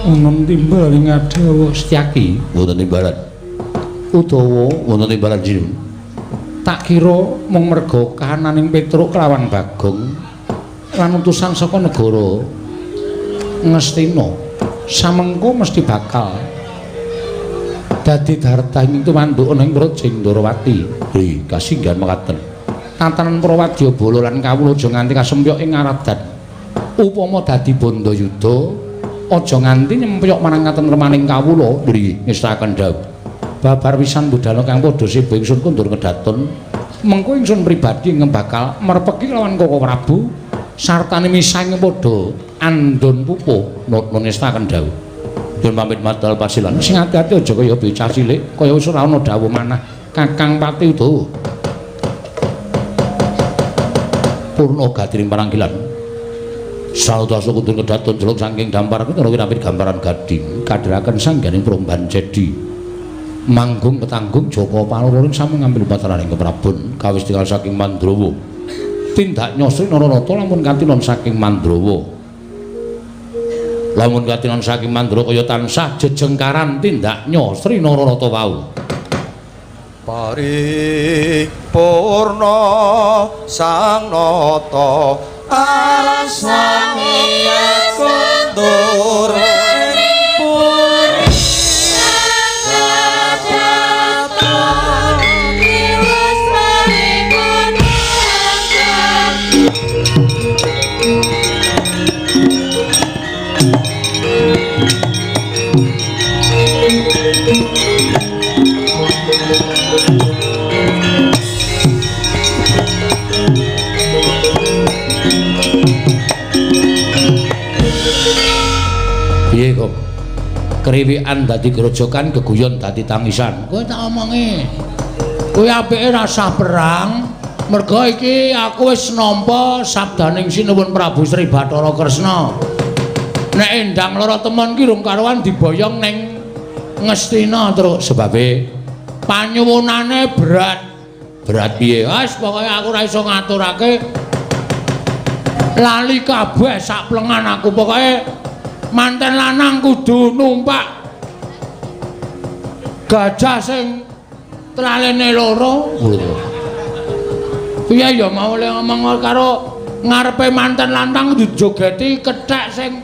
Onon timbal ing adawa Setyaki wonten timbalan Udawa wonten timbalan jirim. Tak kira mung merga kahananing Petruk kelawan Bagong lan utusan saka negara Ngastina samengko mesti bakal dadi dartah ing tumanduk ana ing Praja Ndorowati. Hei, kasinggihan mekaten. Tatanan Prawadyabala lan kawula aja nganti kasempyok ing aradan. Upama dadi bandayuda aja nganti nyempyok marang katentremaning kawula. Nggih, ngestaken dawuh. Babar pisan budhana kang padha seba ingsun kundur kedaton. Mengko ingsun pribadi ingkang bakal merpeki lawan Koko Prabu sartane misah ing padha andon pupuh. Nuwun ngestaken dawuh. Nyuwun pamit madal pasilan. Sing ati-ati aja kaya bocah cilik, kaya wis ora ana dawuh manah. Kakang Pati Udawa. Purna gadiring paranggilan. Salutasa kundur kedaton jeluk saking dampar ketara wirapit gambaran gading kadheraken sangganing promban jedi manggung ketanggung Joko Paloroning sami ngambil pataraning keprabon kawis tinggal saking Mandrawa tindak nyosri Nararata lamun katinon saking Mandrawa lamun katinon saking Mandrawa kaya tansah jejengkaran tindak nyosri Nararata wau. Paripurna sang nata asane kundur Piye kok kriwikan dadi grojokan geguyon dadi tangisan. Kowe tak omongi. Kowe apike rasah perang, merga iki aku wis nampa sabdaning Sinuwun Prabu Sri Bathara Kresna. Nek Endang Lara Temon ki rung karuan diboyong ning Ngastina terus sebabe panyuwunane berat. Berat piye? Wis pokoke aku ora iso ngaturake. Lali kabeh sak plengan aku pokoke manten lanang kudu numpak gajah sing tlalene loro. Piye ya mau le ngomong karo ngarepe manten lantang dijogeti kethek sing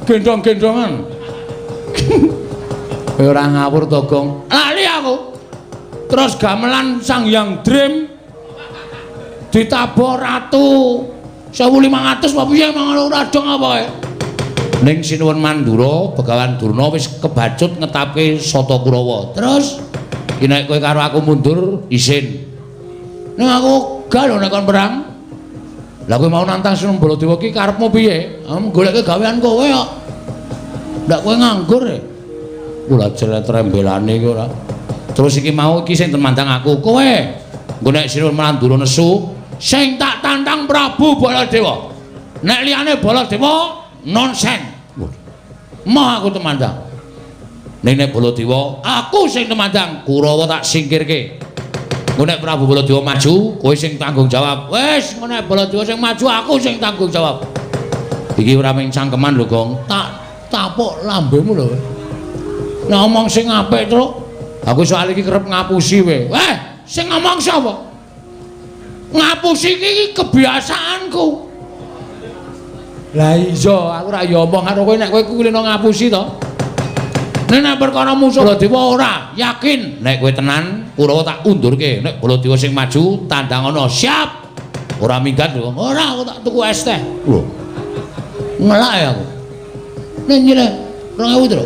gendong-gendongan. Kowe ora ngawur to, Gong? Lali aku. Terus gamelan Sang Hyang Dream ditabuh ratu 1500 apa piye mangan ora dong apa kae. Ning Sinuwun Mandura, Begawan Durna wis kebacut ngetapke Sata Kurawa. Terus iki nek kowe karo aku mundur isin. Ning aku gak lho nek kon perang. Lah kowe mau nantang Sinuwun Baladewa ki karepmu piye? Goleke gawean kowe kok. Ndak kowe nganggur e. Kula jeletrembelane iki ora. Terus iki mau iki sing temandang aku kowe. Engko nek Sinuwun Mandura nesu, sing tak tantang Prabu Baladewa. Nek liyane Baladewa nonsen. Moh aku temandang. Ning nek Baladewa, aku sing temandang, Kurawa tak singkirke. Engko nek Prabu Baladewa maju, kowe sing tanggung jawab. Wis, engko nek Baladewa sing maju, aku sing tanggung jawab. Iki ora mung cangkeman lho, Gong. Tak tapuk lambemu lho. Nek omong sing apik, Truk. Aku soal iki kerep ngapusi kowe. Weh, sing ngomong sapa? Ngapusi iki kebiasaanku. Lah iya, aku ora ya omong karo kowe nek kowe kulino ngapusi to. Nek nek perkara musuh Baladewa ora, yakin nek kowe tenan Kurawa tak undurke. Nek Baladewa sing maju tandang ana, siap. Ora minggat lho. Ora, aku tak tuku es teh. Lho. Ngelak ya aku. Nek nyileh 2000 to.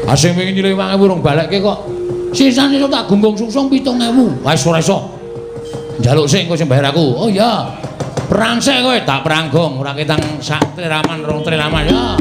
Ah sing wingi nyileh 5000 urung balekke kok. Sisane tak gunggung sungsung 7000. Wis ora iso. Njaluk sik engko sing bayar aku. Oh iya. Perang sik kowe, tak perang gong, ora ketang sak triraman rong triraman ya.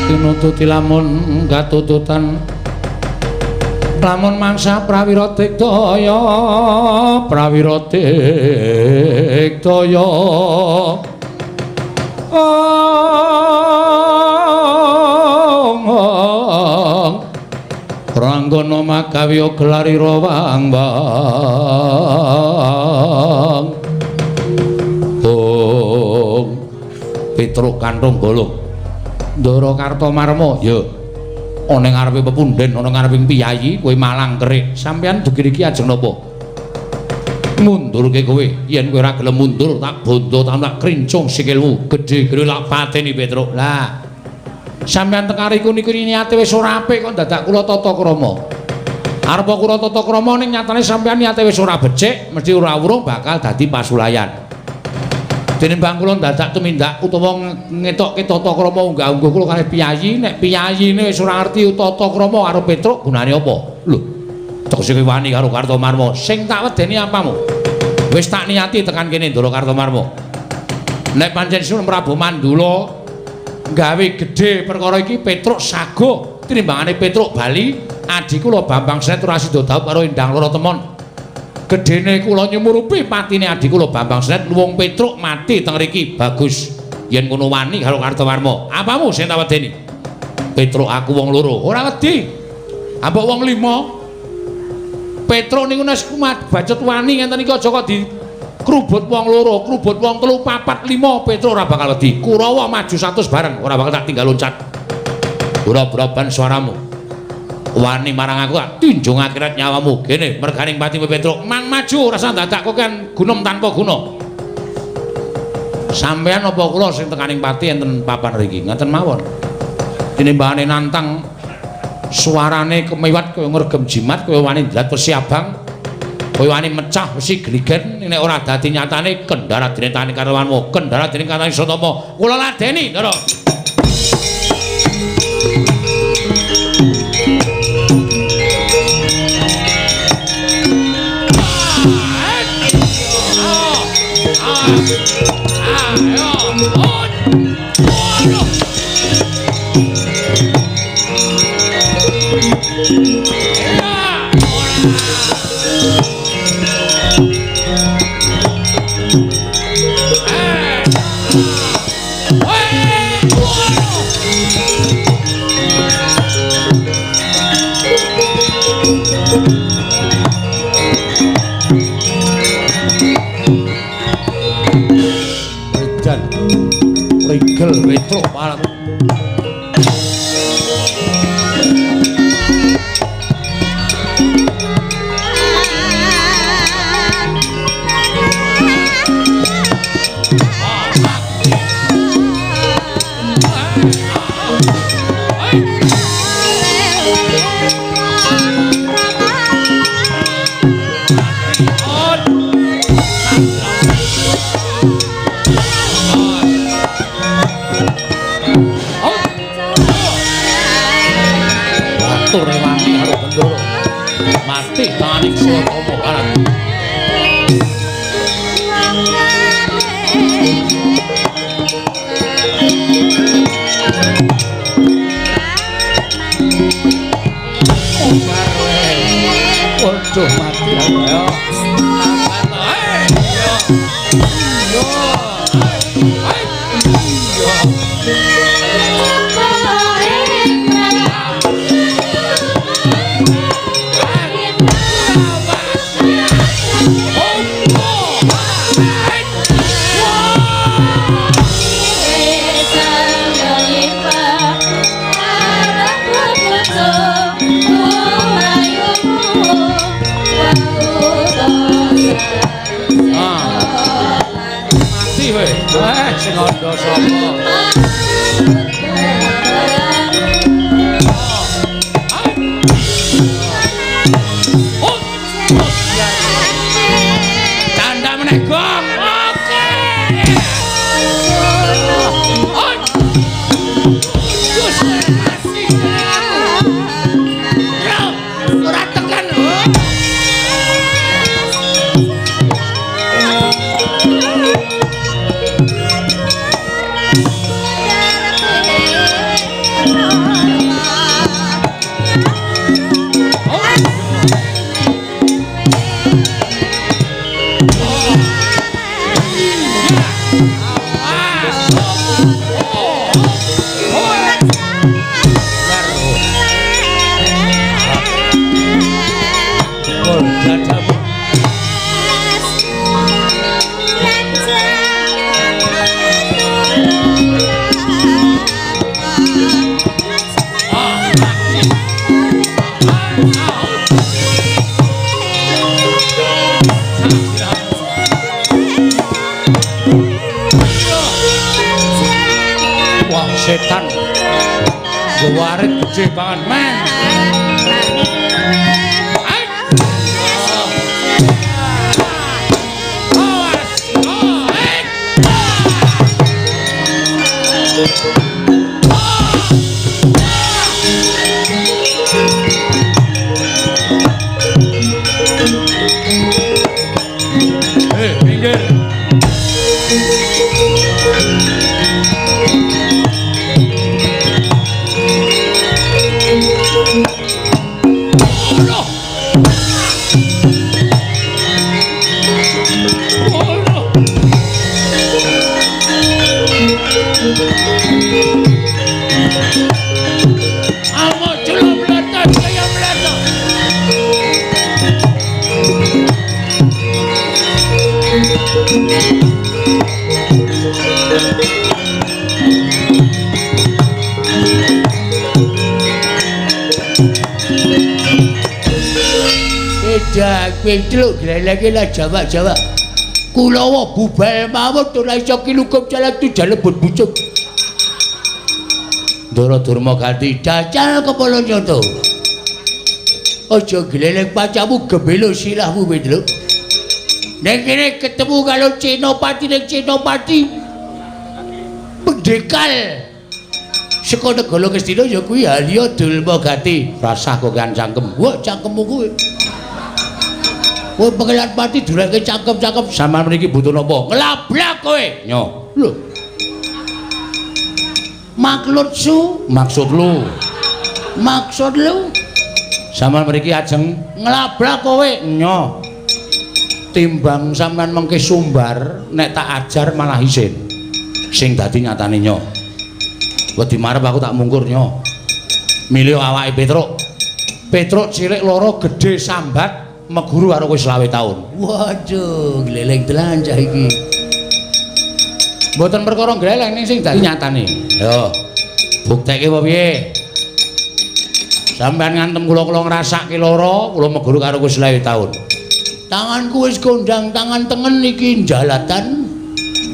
Tinututi lamun katututan lamun mangsa prawira digdaya prawira digdaya Ranggana magawe gelarira wang-wang Bung Petruk Kanthong Golong Ndara Kartomarma ya ana ing ngarepe pepundhen ana ngarepe piyayi kowe malang kerik sampeyan dugi iki ajeng napa mundurke kowe yen kowe ora gelem mundur tak bondo tak krincung sikilmu gedhe-gedhe lak pateni Petruk lah sampeyan teka riku niku niate wis ora apik kok dadak kula tata krama arep kula tata krama ning nyatane sampeyan niate wis ora becik mesti ora wurung bakal dadi pasulayan. Tinimbang kula dadak tumindak utawa ngetokke tata krama unggah-ungguh kula kalih piyayi nek piyayine wis ora ngerti tata krama karo Petruk gunane apa lho tegese kowe wani karo Kartomarma sing tak wedeni apamu wis tak niati tekan kene Ndara Kartomarma nek pancen Sunan Prabu Mandula gawe gedhe perkara iki Petruk sago tinimbangane Petruk bali adhi kula Bambang Senet ora sida dhaup karo Endang Loro Temon gedene kula nyumurupi patine adhi kula Bambang Senet luwung Petruk mati teng riki bagus yen ngono wani karo Kartowarma apamu sing tak wedeni Petruk aku wong loro ora wedi ambok wong lima Petruk niku nek bacut wani ngenten iki aja kok di krubut wong loro krubut wong telu papat lima Petruk ora bakal wedi Kurawa maju 100 bareng ora bakal tak tinggal loncat ora-ora suaramu wani marang aku tak tinjung akhirat nyawamu kene merganing pati Petruk mang maju rasa dadak kowe kan gunung tanpa guna sampean apa kula sing tekaning pati enten papan riki ngaten mawon tinimbangane nantang suarane kemiwat kaya ngregem jimat kaya wani ndlat wesi abang kaya wani mecah wesi gligen nek ora dadi nyatane kendara dene tani karwanmu kendara dene katani Satama kula ladeni Ndara. Hey! Batur rewangi karo Bendoro. Mati tanganing Suwatama Barat. Waduh mati ayo. Sing andha sapa? Tanda meneh gong. Oke. Ora tekan. Setan warit gede banget men. Pinggir. Petruk lagi lah Jawa-Jawa. Kulawa bubal mawon ora iso kilukup jalan tu jalebut bucuk. Ndara Durma ganti jajal kepala nyoto. Aja gleleng pacamu gebelo silahmu Petruk. Nek kene ketemu karo Senopati ning Senopati pendekal saka negara Ngastina ya kuwi Halya Durma Gati. Rasah kok kan cangkem. Wah cangkemmu kuwi. Kowe pengelan pati durake cangkem-cangkem sampean mriki butuh napa? Nglablak kowe. Nyo. Lho. Maksud su, maksud lu. Maksud lu. Sampean mriki ajeng nglablak kowe. Nyo. Timbang sampean mengke sumbar nek tak ajar malah isin. Sing dadi nyatane nyo. Wedi marep aku tak mungkur nyo. Milih awake Petruk. Petruk cilik loro gedhe sambat meguru karo kowe 25 taun. Waduh, gleleng tenan cah iki. Mboten perkara gleleng ning sing dadi nyatane. Yo. Bukteke apa piye? Sampeyan ngantem kula kula ngrasake lara, kula meguru karo kowe 25 taun. Tanganku wis kondang, tangan tengen iki jalatan.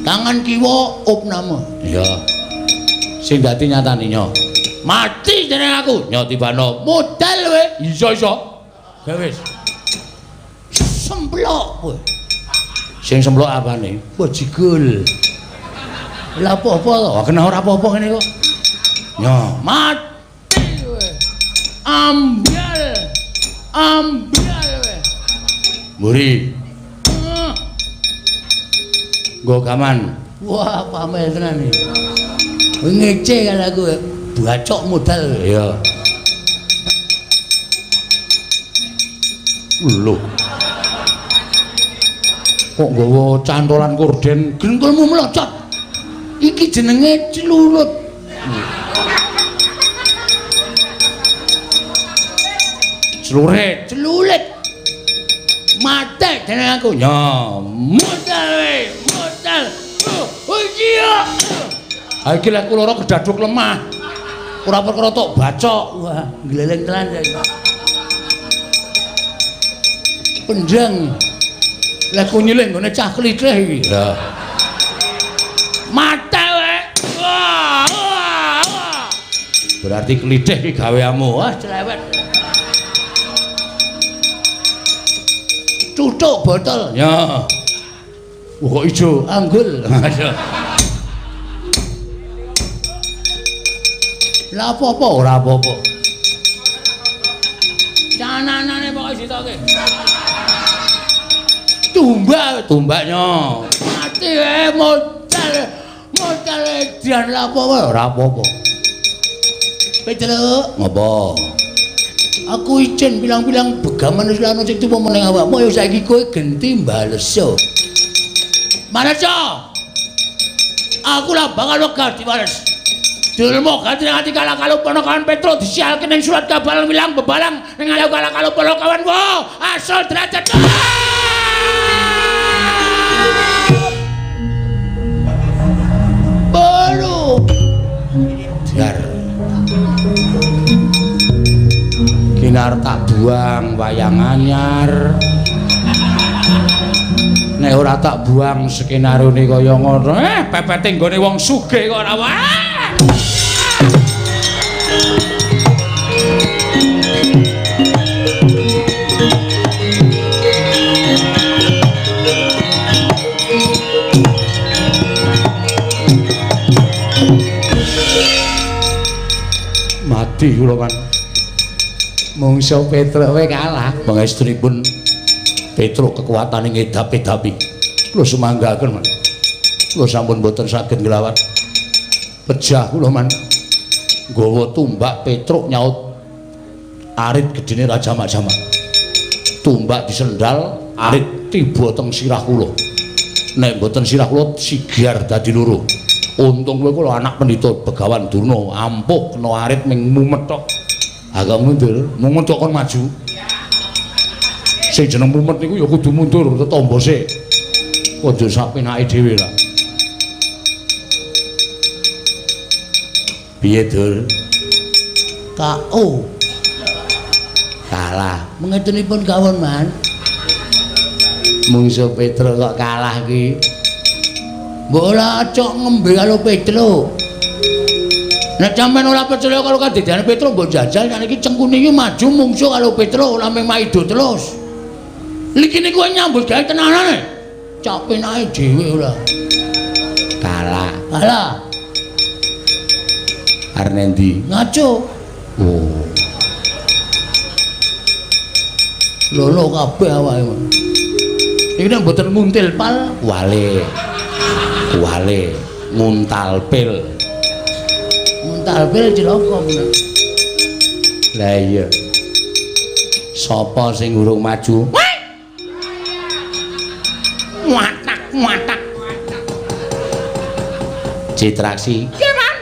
Tangan kiwa opname. Iya. Sing dadi nyatane nyo. Mati jeneng aku. Nyo tibano. Modal kowe. Iso-iso. Ya wis. Semplok kowe. Sing semplok apane? Bajigul. Lah apa-apa to? Kena ora apa-apa ngene kok. Nyo, mati kowe. Ambyal. Ambyal kowe. Mburi. Nggo gaman. Wah, pamel tenan iki. Kowe ngece kan aku. Bacok modal. Iya. Lho. Kok nggawa cantolan korden? Gengkulmu mlocot. Iki jenenge celurut. Celurit, celulit. Mate jeneng aku. Ya, modal we, modal. Oh iya. Ha iki lek kula kedaduk lemah. Ora perkara tok bacok. Wah, gleleng tenan saiki. Pendeng. Lek ku nyilih nggone cah klithih iki. Lah. Mate we. Wah, wah, wah. Berarti klithih iki gaweanmu. Wah, celewet. Cucuk botol. Ya. Wah, kok ijo anggul. Lah apa-apa ora apa-apa. Cananane pokoke sitoke. Tumbak, tumbaknya. Mati modal. Modal edian lah apa-apa ora apa-apa. Petruk, ngopo? Aku izin bilang-bilang begaman wis lan sing tuwa meneng awakmu ya saiki kowe genti mbaleso. Maleso. Aku lah bakal wegah diwales. Dulmu ganti ati kalah kalau ponokawan Petruk disialke ning surat kabar wilang bebalang ning alau kalah kalau ponokawan wo asal derajat. Baru dar kinar tak buang wayang anyar. Nek ora tak buang skenarione kaya ngono, pepete nggone wong sugih kok ora wae. Mati kula kan. Mungso Petruk we kalah. Pangestunipun Petruk kekuatane ngedap-edapi. Kula sumanggaken, Man. Kula sampun mboten saged nglawan. Pejah kula, Man. Nggawa tumbak Petruk nyaut arit gedene Raja Jamak-Jamak. Tumbak disendal, arit tiba teng sirah kula. Nek mboten sirah kula sigar dadi loro. Untung kowe kula anak pendhita Begawan Durna, ampuh kena arit ming mumet tok. Agak mundur, mumet kok kon maju. Sing jeneng mumet niku ya kudu mundur tetombo sik. Aja sak penake dhewe lah. Piye, Dur? KO. Kalah. Mengetunipun kawon, Man. Mungso Petruk kok kalah ki. Mbok ora cok ngembe karo Petruk. Nek sampean ora percaya karo kadidane Petruk mbok jajal nek iki cengkune iki maju mungsuh karo Petruk ora mung maido terus. Liki niku nyambut gawe tenanane. Cok penake dhewe ora. Kalah. Kalah. Arep nendi? Ngaco. Oh. Lolo kabeh awake. Iki nek mboten nguntil pal wale. Wale nguntal pil. Nguntal pil cilaka menak. Lah iya. Sapa sing urung maju? Watak watak. Citraksi. Nggih, Man.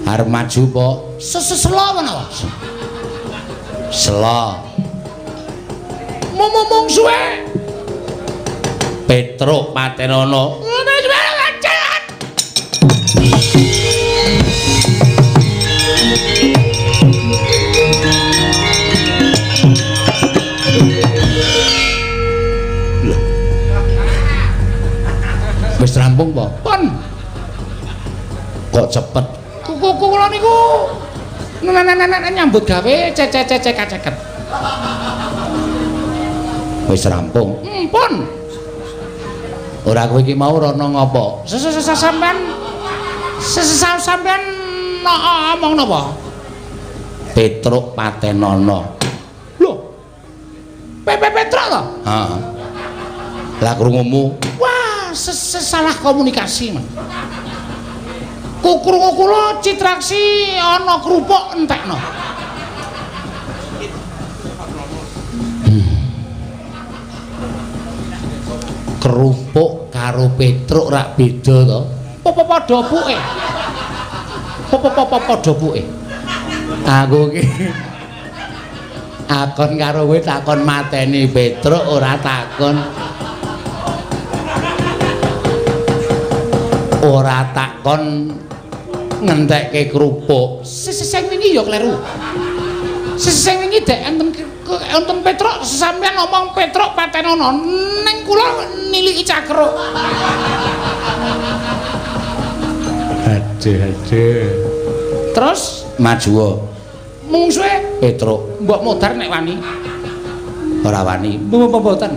Arep maju po? Seselo menawa. Selo. Mumung suwe. Petruk patenono. Wis rampung po? Pon. Kok cepet? Kuku Nek nyambut gawe cecek kaceket. Wis rampung. Pun. Ora kowe iki mau rono ngopo? Sampean sampean omong napa? Petruk patenono. Lho. Petruk to? Heeh. Lah krungumu. Wah, salah komunikasi, Mas. Krungu kula Citraksi ana kerupuk entekno. Kerupuk karo Petruk rak beda to? Apa padha puke? Apa padha puke? Aku iki akon karo kowe takon mateni Petruk ora takon. Ora takon ngentekke kerupuk. Sing wingi ya kleru. Sing wingi dek enten Petruk sampeyan ngomong Petruk patenono ning kula niliki cakruk. Aduh aduh. Terus majuwa. Mungsuhe Petruk. Mbok modar nek wani. Ora wani. Mboten.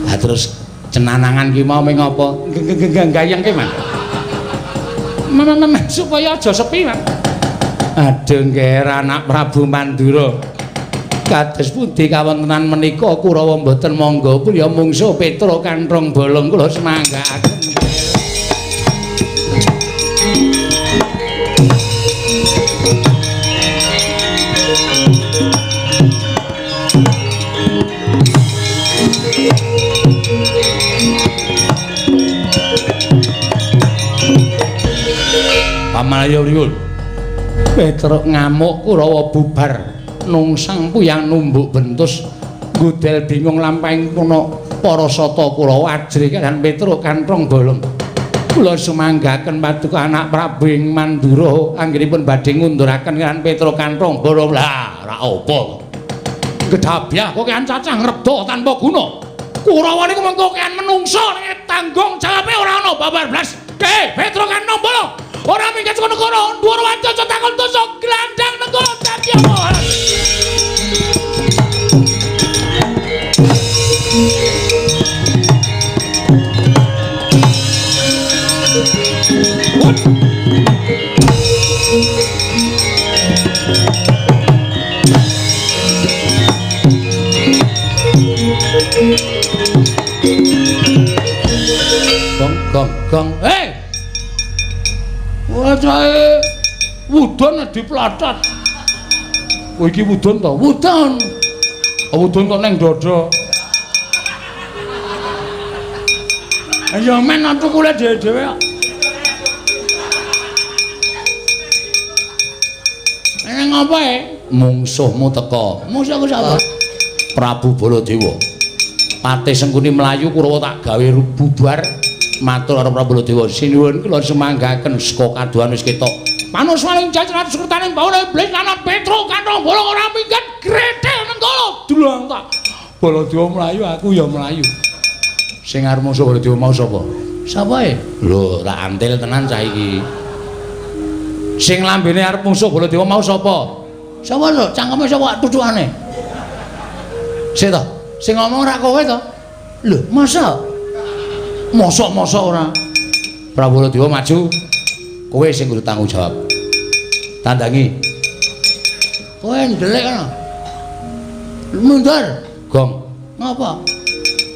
Ha terus cenanangan ki mau ming apa? Gayengke, Mas. Men supaya aja sepi, Mas. Aduh ngger anak Prabu Mandura. Kados pundi kawontenan menika Kurawa mboten mangga priya mungsuh Petruk kanthong bolong kula semanggaaken. Pamalaya pripun? Petruk ngamuk Kurawa bubar nungsang puyang numbuk bentus ngudel bingung lampahing puna para sata Kurawa ajrih kaliyan Petruk kanthong bolong. Kula sumanggaken paduka anak Prabu ing Mandura anggenipun badhe ngunduraken kaliyan Petruk kanthong bolong. Lah ora apa. Gedhabyah kok kean cacah ngrebda tanpa guna. Kurawa niku mengko kean menungsa nek tanggung jawabe ora ana babar blas. Ke Petruk kanthong bolong. Ora minggat saka negara, dhuwur waca takon dosa glandang negara dadi apa? Gong gong gong. Hei! Wacahe wudon diplatat. Kowe iki wudon to? Wudon. Wudon kok neng dada. Ya men tukule dhewe-dhewe kok. Neng apa e? Mungsuhmu teka. Mungsuhku sapa? Prabu Baladewa. Patih Sengkuni mlayu Kurawa tak gawe bubar. Matur karo Prabu Baladewa, sinuwun kula sumanggaken saka kaduhan wis ketok. Manuswaning jajaran sukertaning bawana iblis lanang Petruk kanthong bolong ora minggat gretel nenggala dulang tak. Baladewa mlayu aku ya mlayu. Sing arep musuh Baladewa mau sapa? Sapa e? Lho, tak antil tenan cah iki. Sing lambene arep musuh Baladewa mau sapa? Sapa lho? Cangkeme sapa tucukane? Sik to, sing ngomong ora kowe to? Lho, masa? Mosok-mosok ora. Prabu Baladewa maju. Kowe sing kudu tanggung jawab. Tandangi. Kowe ndelik kono. Mundur. Gong. Ngapa?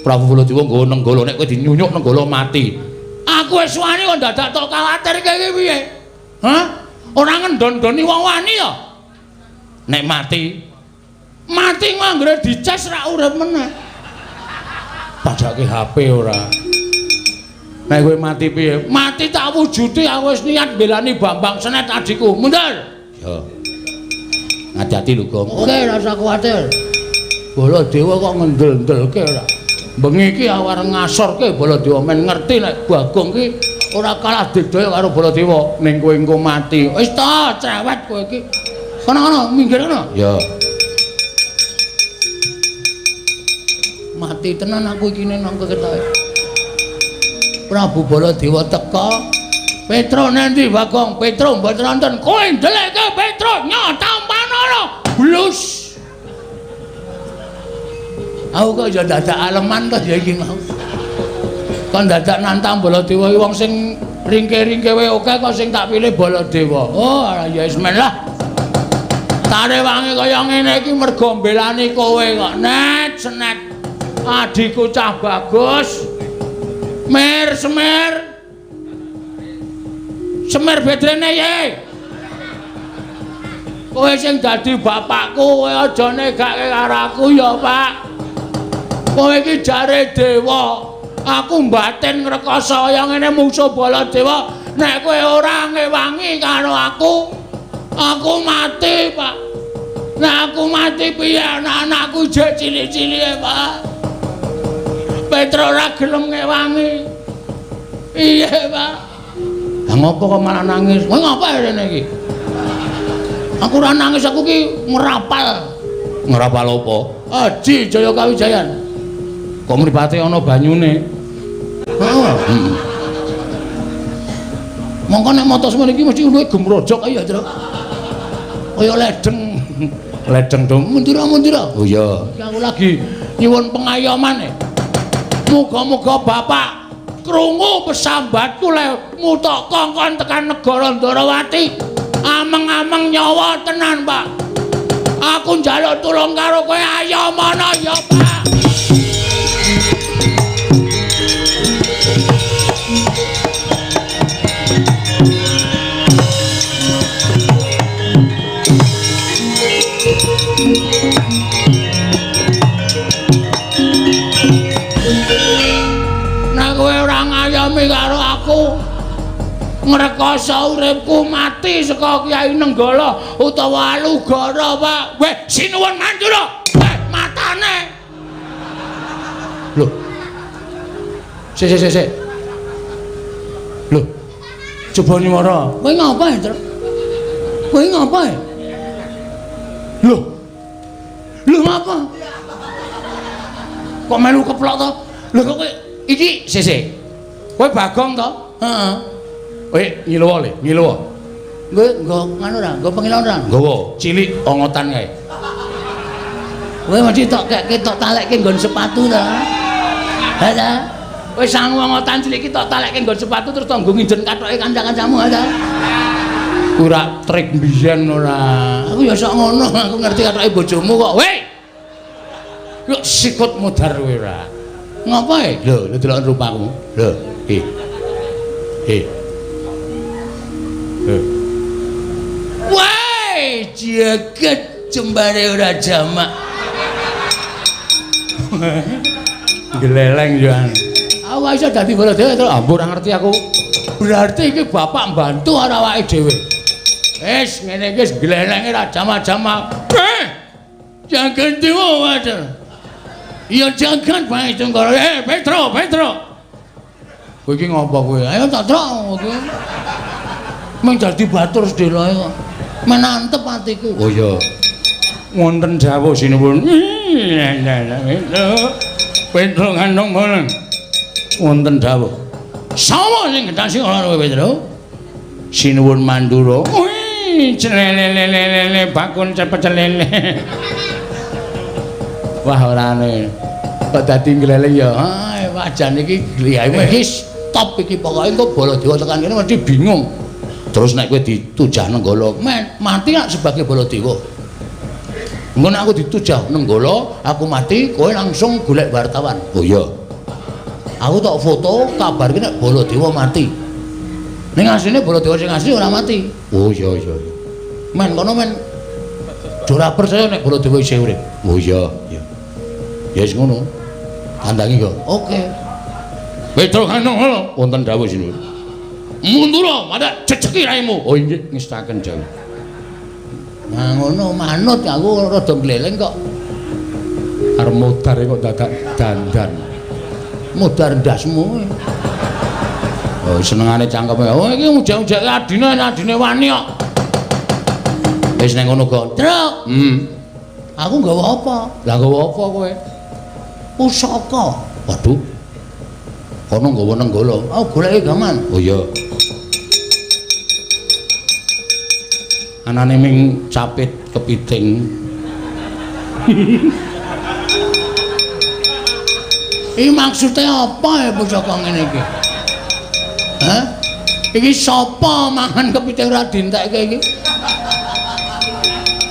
Prabu Baladewa nggawa nenggala nek kowe dinyunyuk nenggala mati. Aku wis wani kok dadak tok kuwatir iki piye? Hah? Ora ngendon-ndoni wong wani to. Nek mati, mati anggere dicas ra urip meneh. Padake HP ora. Nek kowe mati piye? Mati tak wujude aku wis niat mbelani Bambang Senet adikku. Mundur. Ya. Ngati-ati lho, Gong. Oke, ora usah kuwatir. Baladewa kok ngendel-ndelke ora. Bengi iki aku arep ngasorke Baladewa men ngerti nek Bagong ki ora kalah digdaya karo Baladewa. Ning kowe engko mati. Wis ta, cerewet kowe iki. Kono-kono, minggir kono. Ya. Mati tenan aku iki nang ketoke. Prabu Baladewa teka Petro nanti Bagong, Petro mboten nonton. Kowe ndelekke Petro nyotampanana. Blus. Aku kok ya dadak aleman to ya iki mau. Kon dadak nantang Baladewa iki wong sing ringke-ringke wae oke kok sing tak pilih Baladewa. Oh, ya wis men lah. Tarewangi kaya ngene iki mergo mbelani kowe kok. Net senet. Adhiku cah bagus. Mer semer. Semer bedrene ye. Kowe sing dadi bapakku, kowe aja negake karo aku ya, Pak. Kowe iki jare dewa. Aku mbatin ngrekoso kaya ngene mungsuh Baladewa. Nek kowe ora ngewangi karo aku, aku mati, Pak. Nek aku mati piye anak-anakku jek cilik-cilike, Pak. Petro ora gelem ngewangi. Iya, Pak. Lah ngopo kok malah nangis? Kowe ngapa rene iki? Aku ora nangis, aku ki ngrapal. Ngrapal apa? Aji Jaya Kawijayan. Kok mripate ana banyune? Heeh. Mongko nek mata semene iki mesti luwih gemrojok kaya, Truk. Kaya ledeng. Ledeng dong. Mundura-mundura. Oh iya. Iki aku lagi nyuwun pengayoman. Muga-muga bapak krungu pesambatku le mutok kongkon tekan negara Ndorowati. Ameng-ameng nyawa tenan, Pak. Aku njaluk tulung karo kowe, ayo mono ya, Pak. Nek kowe ora ngayomi karo aku, ngrekoso uripku mati saka Kyai Nenggala utawa Alugara, Pak. Weh, sinuwun Mandura. Weh, matane. Lho. Sik sik sik. Lho. Coba nyuwara. Kowe ngapa, Truk? Kowe ngapa? Lho. Lho ngapa? Kok melu keplok to? Lho kok kowe iki sik sik. Kowe Bagong to? Heeh. Kowe ngiluwa le, ngiluwa. Kowe nggo nganu ora? Nggo pengilon ora? Nggawa, cilik ongotan kae. Kowe mesti tok kekke tok talekke nggon sepatu ta. Ha ta? Kowe sangu ongotan cilik iki tok talekke nggon sepatu terus tok nggo nginjen kathoke kanca-kancamu ha ta? Ora trik mbiyen ora. Aku ya sok ngono, aku ngerti kathoke bojomu kok. Weh. Kok sikut mudhar kowe ora. Ngapa e? Lho, lho delok rupamu. Lho, iki. Iki. Wah, jagat jembare ora jamak. Gleleng yo. Aku iso dadi Baladewa to. Ampun ora ngerti aku. Berarti iki bapak mbantu ora awake dhewe. Wis ngene iki wis glelenge ora jamak-jamak. Jagat dewa wajar. Iya jagat bae Tunggara. Petro, Petro. Kowe iki ngopo kowe? Ayo tak trok kowe. Meng dadi batur sedeloe kok. Menantep atiku. Oh iya. Wonten dawuh sinuwun. Petro ngandung boleng. Wonten dawuh. Sapa sing gendhasi ora kowe Petro? Sinuwun Mandura. Wih, celelelelele bakun cepet celele. Wah ora ane. Kok dadi ngleleng ya. Ah, wajan iki gliyae iki stop iki pokoke engko Baladewa tekan kene mesti bingung. Terus nek kowe ditujah Nenggala, men mati nak sebagai Baladewa. Engko nek aku ditujah Nenggala, aku mati, kowe langsung golek wartawan. Oh iya. Aku tok foto kabarke nek Baladewa mati. Ning asline Baladewa sing asli ora mati. Oh iya iya. Men kono men ora percaya nek Baladewa isih urip. Oh iya, iya. Ya wis ngono. Tandangi kok. Oke. Petro ngono wonten dawuh sinuwun. Mundura, madak jejeki raimu. Oh inggih ngestaken jauh. Nah ngono manut aku rada gleleng kok. Arep modar kok dadak dandan. Modar ndasmu. Oh senengane cangkeme. Oh iki ujak-ujake adine adine wani kok. Wis nang ngono kok. Truk. Aku nggawa apa? Lah nggawa apa kowe? Pusaka. Waduh. Kono nggawa Nenggala. Aku goleki gaman. Oh iya. Anane ming capit kepiting. Iki maksude apa ya pusaka ngene iki? Hah? Iki sapa mangan kepiting ora dientekke iki?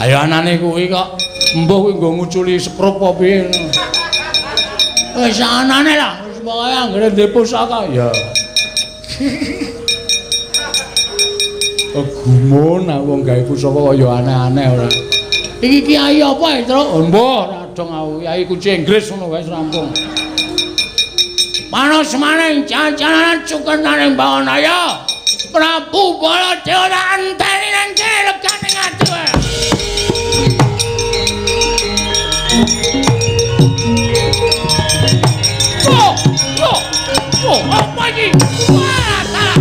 Ayo anane kuwi kok embuh kuwi nggo nguculi sekrup apa piye. Wis anane lah, wis pokoke anggere ndek pusaka ya. Oh gumun aku wong gawe pusaka kaya aneh-aneh ora. Iki kiai apa ya, Truk? Embuh ora dong aku, kiai kunci Inggris ngono wae rampung. Panos maning jajanan cukenaning Bawanaya. Prabu Baladewa tak enteni nang kene legane ati wae. Oh, oh, oh, apa iki? Wah, salah.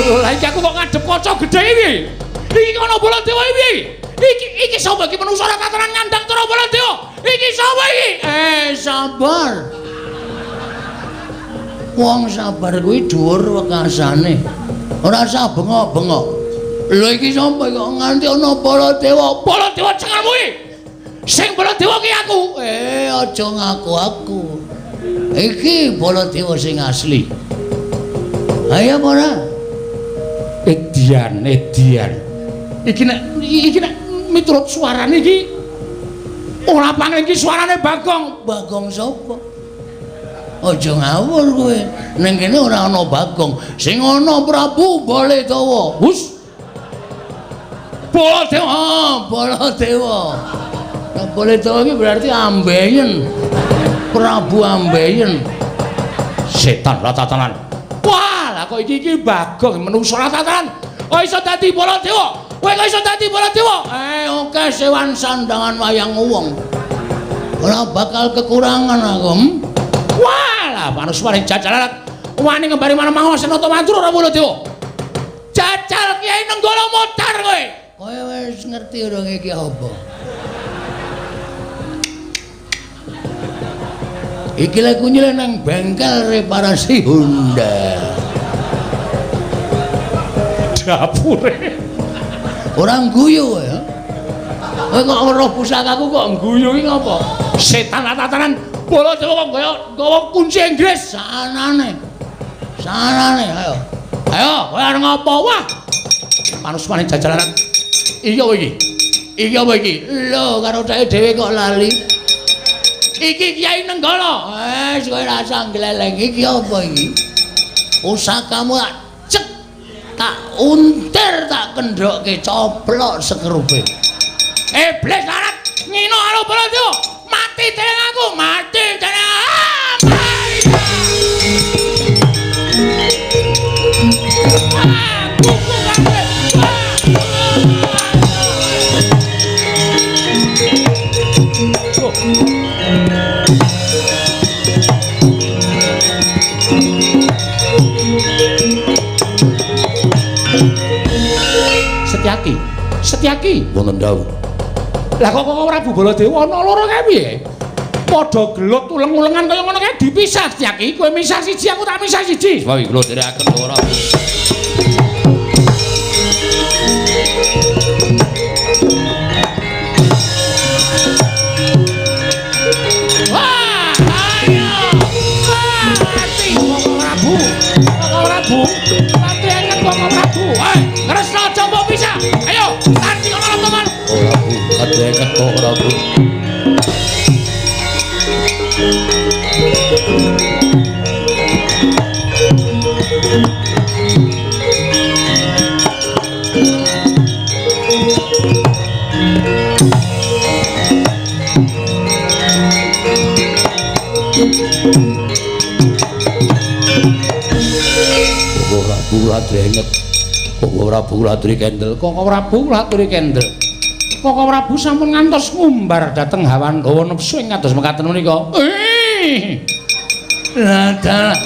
Lah iki aku kok ngadep kaca gedhe iki. Iki ana Baladewa iki. Iki sapa iki manungsa ora katoran nyandang cara Baladewa? Iki sapa iki? Sabar. Wong sabar kuwi dhuwur wekasane. Ora usah bengok-bengok. Lho iki sapa kok nganti ana Baladewa? Baladewa cengelmu iki. Sing Baladewa ki aku. Aja ngaku aku. Iki Baladewa sing asli. Ayo apa ora? Edian, edian. Iki nek miturut suarane iki ora pangling iki suarane Bagong. Bagong sapa? Aja ngawur kowe. Ning kene ora ana Bagong. Sing ana Prabu Baladewa. Hus. Baladewa, Baladewa. Baladewa iki berarti ambeien. Prabu ambeien. Setan ratatanan. Wah, lah kok iki Bagong menungso ratatanan. Kok iso dadi Baladewa? Kowe kok iso dadi Baladewa? Oke sewan sandangan wayang wong. Ora bakal kekurangan aku. Wah, lah manuswane jajalan wani ngembari manah Senata Mandura ora Baladewa. Jajal Kyai Nenggala motar kowe. Kowe wis ngerti ora iki apa? Iki lek kunyile nang bengkel reparasi Honda. Dapure. Ora ngguyu ya. Kowe kok weruh pusakaku kok ngguyu iki ngapa? Setan tatanan Baladewa kok kaya nggawa kunci Inggris sanane. Sanane ayo. Ayo, kowe arep ngopo? Wah. Manusmane jajalan. Iki apa iki? Iki apa iki? Lho, karo dheke dhewe kok lali. Iki Kyai Nenggala. Wis kowe rasa ngleleng iki apa iki? Pusakamu tak cek, tak untir, tak kendhokke coplok sekrupe. Iblis larat ngino karo Baladewa. Mati dening aku, mati dening. Setyaki, Setyaki wonten dawuh. Lah kok Prabu Baladewa ana loro kae piye? Padha gelut uleng-ulengan kaya ngono kae dipisah Setyaki. Kowe misah siji, aku tak misah siji. Wae kula dherekaken ora. Wah, ayo. Mati Koko Prabu. Koko Prabu. Mati anget Koko Prabu. Hei, Kresna aja mbok pisah. Ayo, tanding ana teman. Ora Bu, adeket kok ora Bu. Koko Prabu adeket. Koko Prabu aturi kendel. Koko Prabu aturi kendel. Koko Prabu sampun ngantos ngumbar dhateng hawan hawa nepsu ing kados mekaten menika. Lah dalah.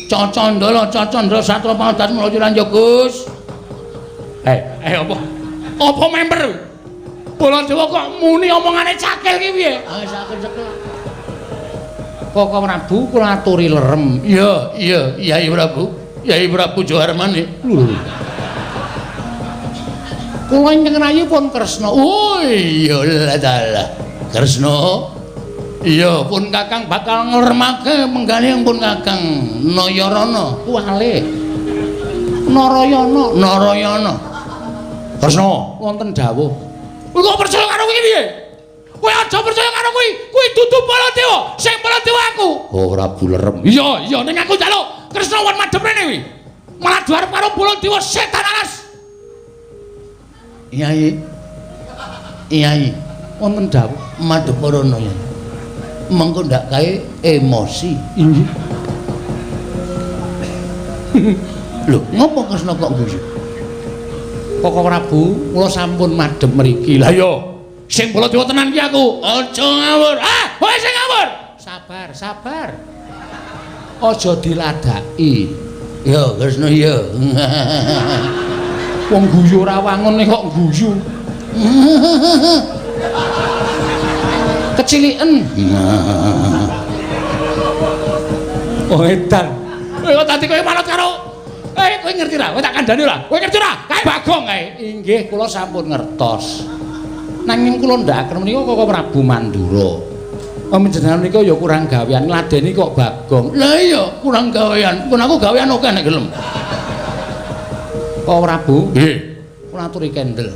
Cacandala, cacandala satra pangadas mlayu lanjut, Gus. Apa? Apa member? Baladewa kok muni omongane cakil ki piye? Ah, cakil-cakil. Koko Prabu kula aturi lerem. Iya, iya, Yai Prabu. Yai Prabu Jawarmane. Lho. Kula ingkang rayi pun Kresna. Oh iya lah dalah. Kresna. Iya, pun Kakang bakal ngleremake penggalih pun Kakang Nayarana kuwale. Narayana, Narayana. Kresna, wonten dawuh. Kowe kok percaya karo kuwi piye? Kowe aja percaya karo kuwi. Kuwi dudu Baladewa, sing Baladewa aku. Oh, Prabu lerem. Iya, iya ning aku njaluk Kresna won madhep rene kuwi. Malah diarep karo Baladewa setan alas. Yai. Yai, wonten dawuh madhep rono ya. Mengko ndak kae emosi. Inggih. Lho, ngopo Kresna kok guyu? Koko Prabu, kula sampun madhep mriki. Lah iya, sing Baladewa tenan ki aku. Aja ngawur. Ah, kowe sing ngawur. Sabar, sabar. Aja diladaki. Ya, Kresna ya. Wong guyu ora wangun kok guyu. Keciliken. Oh edan. Kowe kok dadi kowe manut karo kowe ngerti ra? Kowe tak kandhani ora? Kowe ngerti ora? Kae Bagong kae. Inggih, kula sampun ngertos. Nanging kula ndakaken menika Koko Prabu Mandura. Panjenengan menika ya kurang gawean, ngladeni kok Bagong. Lah iya, kurang gawean. Pun aku gawean akeh nek gelem. Koko Prabu? Nggih. Kula aturi kendel.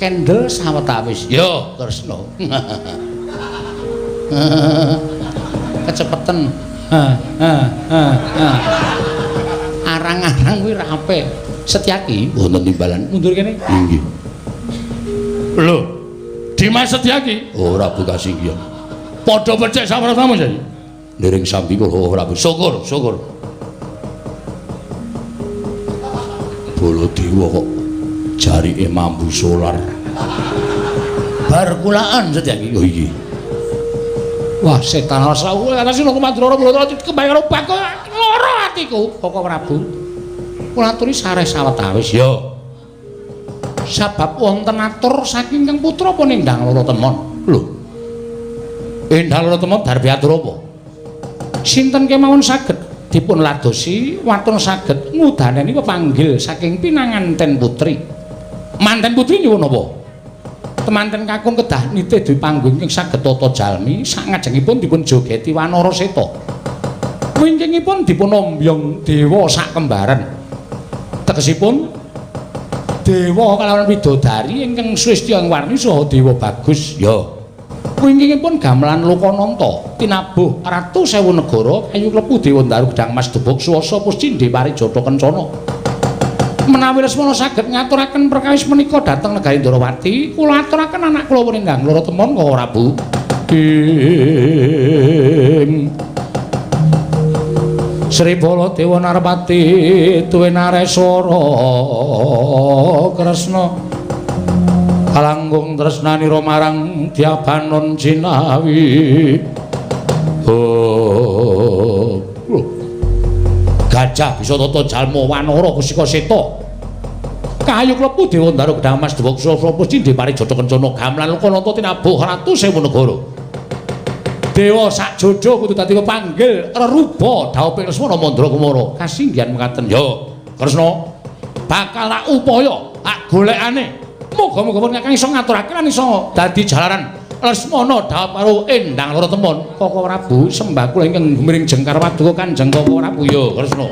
Kendel sawetawis. Ya, Kresna. Kecepeten. Arang-arang kuwi ra apik. Setyaki wonten timbalan. Mundur kene. Inggih. Lho, Dimas Setyaki? Oh, Prabu Kasinggihan. Padha becik sapratamu, Jai. Niring sambi kula Prabu. Syukur, syukur. Baladewa kok jarike mambu solar. Bar kulaan Setyaki. Oh iya. Wah, setan rasa kowe atase lho Mandura mula kembali karo Bagong lara atiku. Koko Prabu. Kula aturi sareh sawetawis ya. Sabab wonten atur saking Kang Putra apa Endang Loro Temon. Lho. Endang Loro Temon darbe atur apa? Sinten kemawon saged dipun ladosi waton saged ngudaneni pepanggil saking pinanganten putri. Manten putri nyuwun apa? Temanten kakung kedah nitih dwi panggung ing saged tata jalmi sangajengipun dipun jogeti wanara seta. Wingkingipun dipun ombyong dewa sak kembaran. Tegesipun dewa kalawan widodari ingkang swestya ing warni saha dewa bagus. Ya. Wingkingipun gamelan Lokananta tinabuh ratu sewu negara kayu klepu dewa ndaru gedang mas debog swasa puscindhe parijata kencana. Menawi Lesmana saged ngaturaken perkawis menika dhateng negari Ndrawati, kula aturaken anak kula Endang Loro Temon Koko Prabu. Ing Sri Baladewa Narpati tuwin Nareswara Kresna kalangkung tresnanira marang Dyabanon Jinawi. Oh. Gajah bisa tata jalma wanara kusika seta. Kayu klepu dewa ndaru gedang mas dewok sasa puscindhe parijata kencana gamelan Lokananta tinabuh ratu sewu negara. Dewa sak jodo kudu dadi pepanggil reruba dhawuhing Lesmana Mandra Kumara. Kasinggihan mekaten ya Kresna bakal tak upaya tak golekane. Muga-muga pun Kakang iso ngaturake lan iso dadi jalaran Lesmana dhawuh karo Endang Loro Temon. Koko Prabu sembah kula ingkang gumiring jengkar paduka Kanjeng Koko Prabu ya Kresna.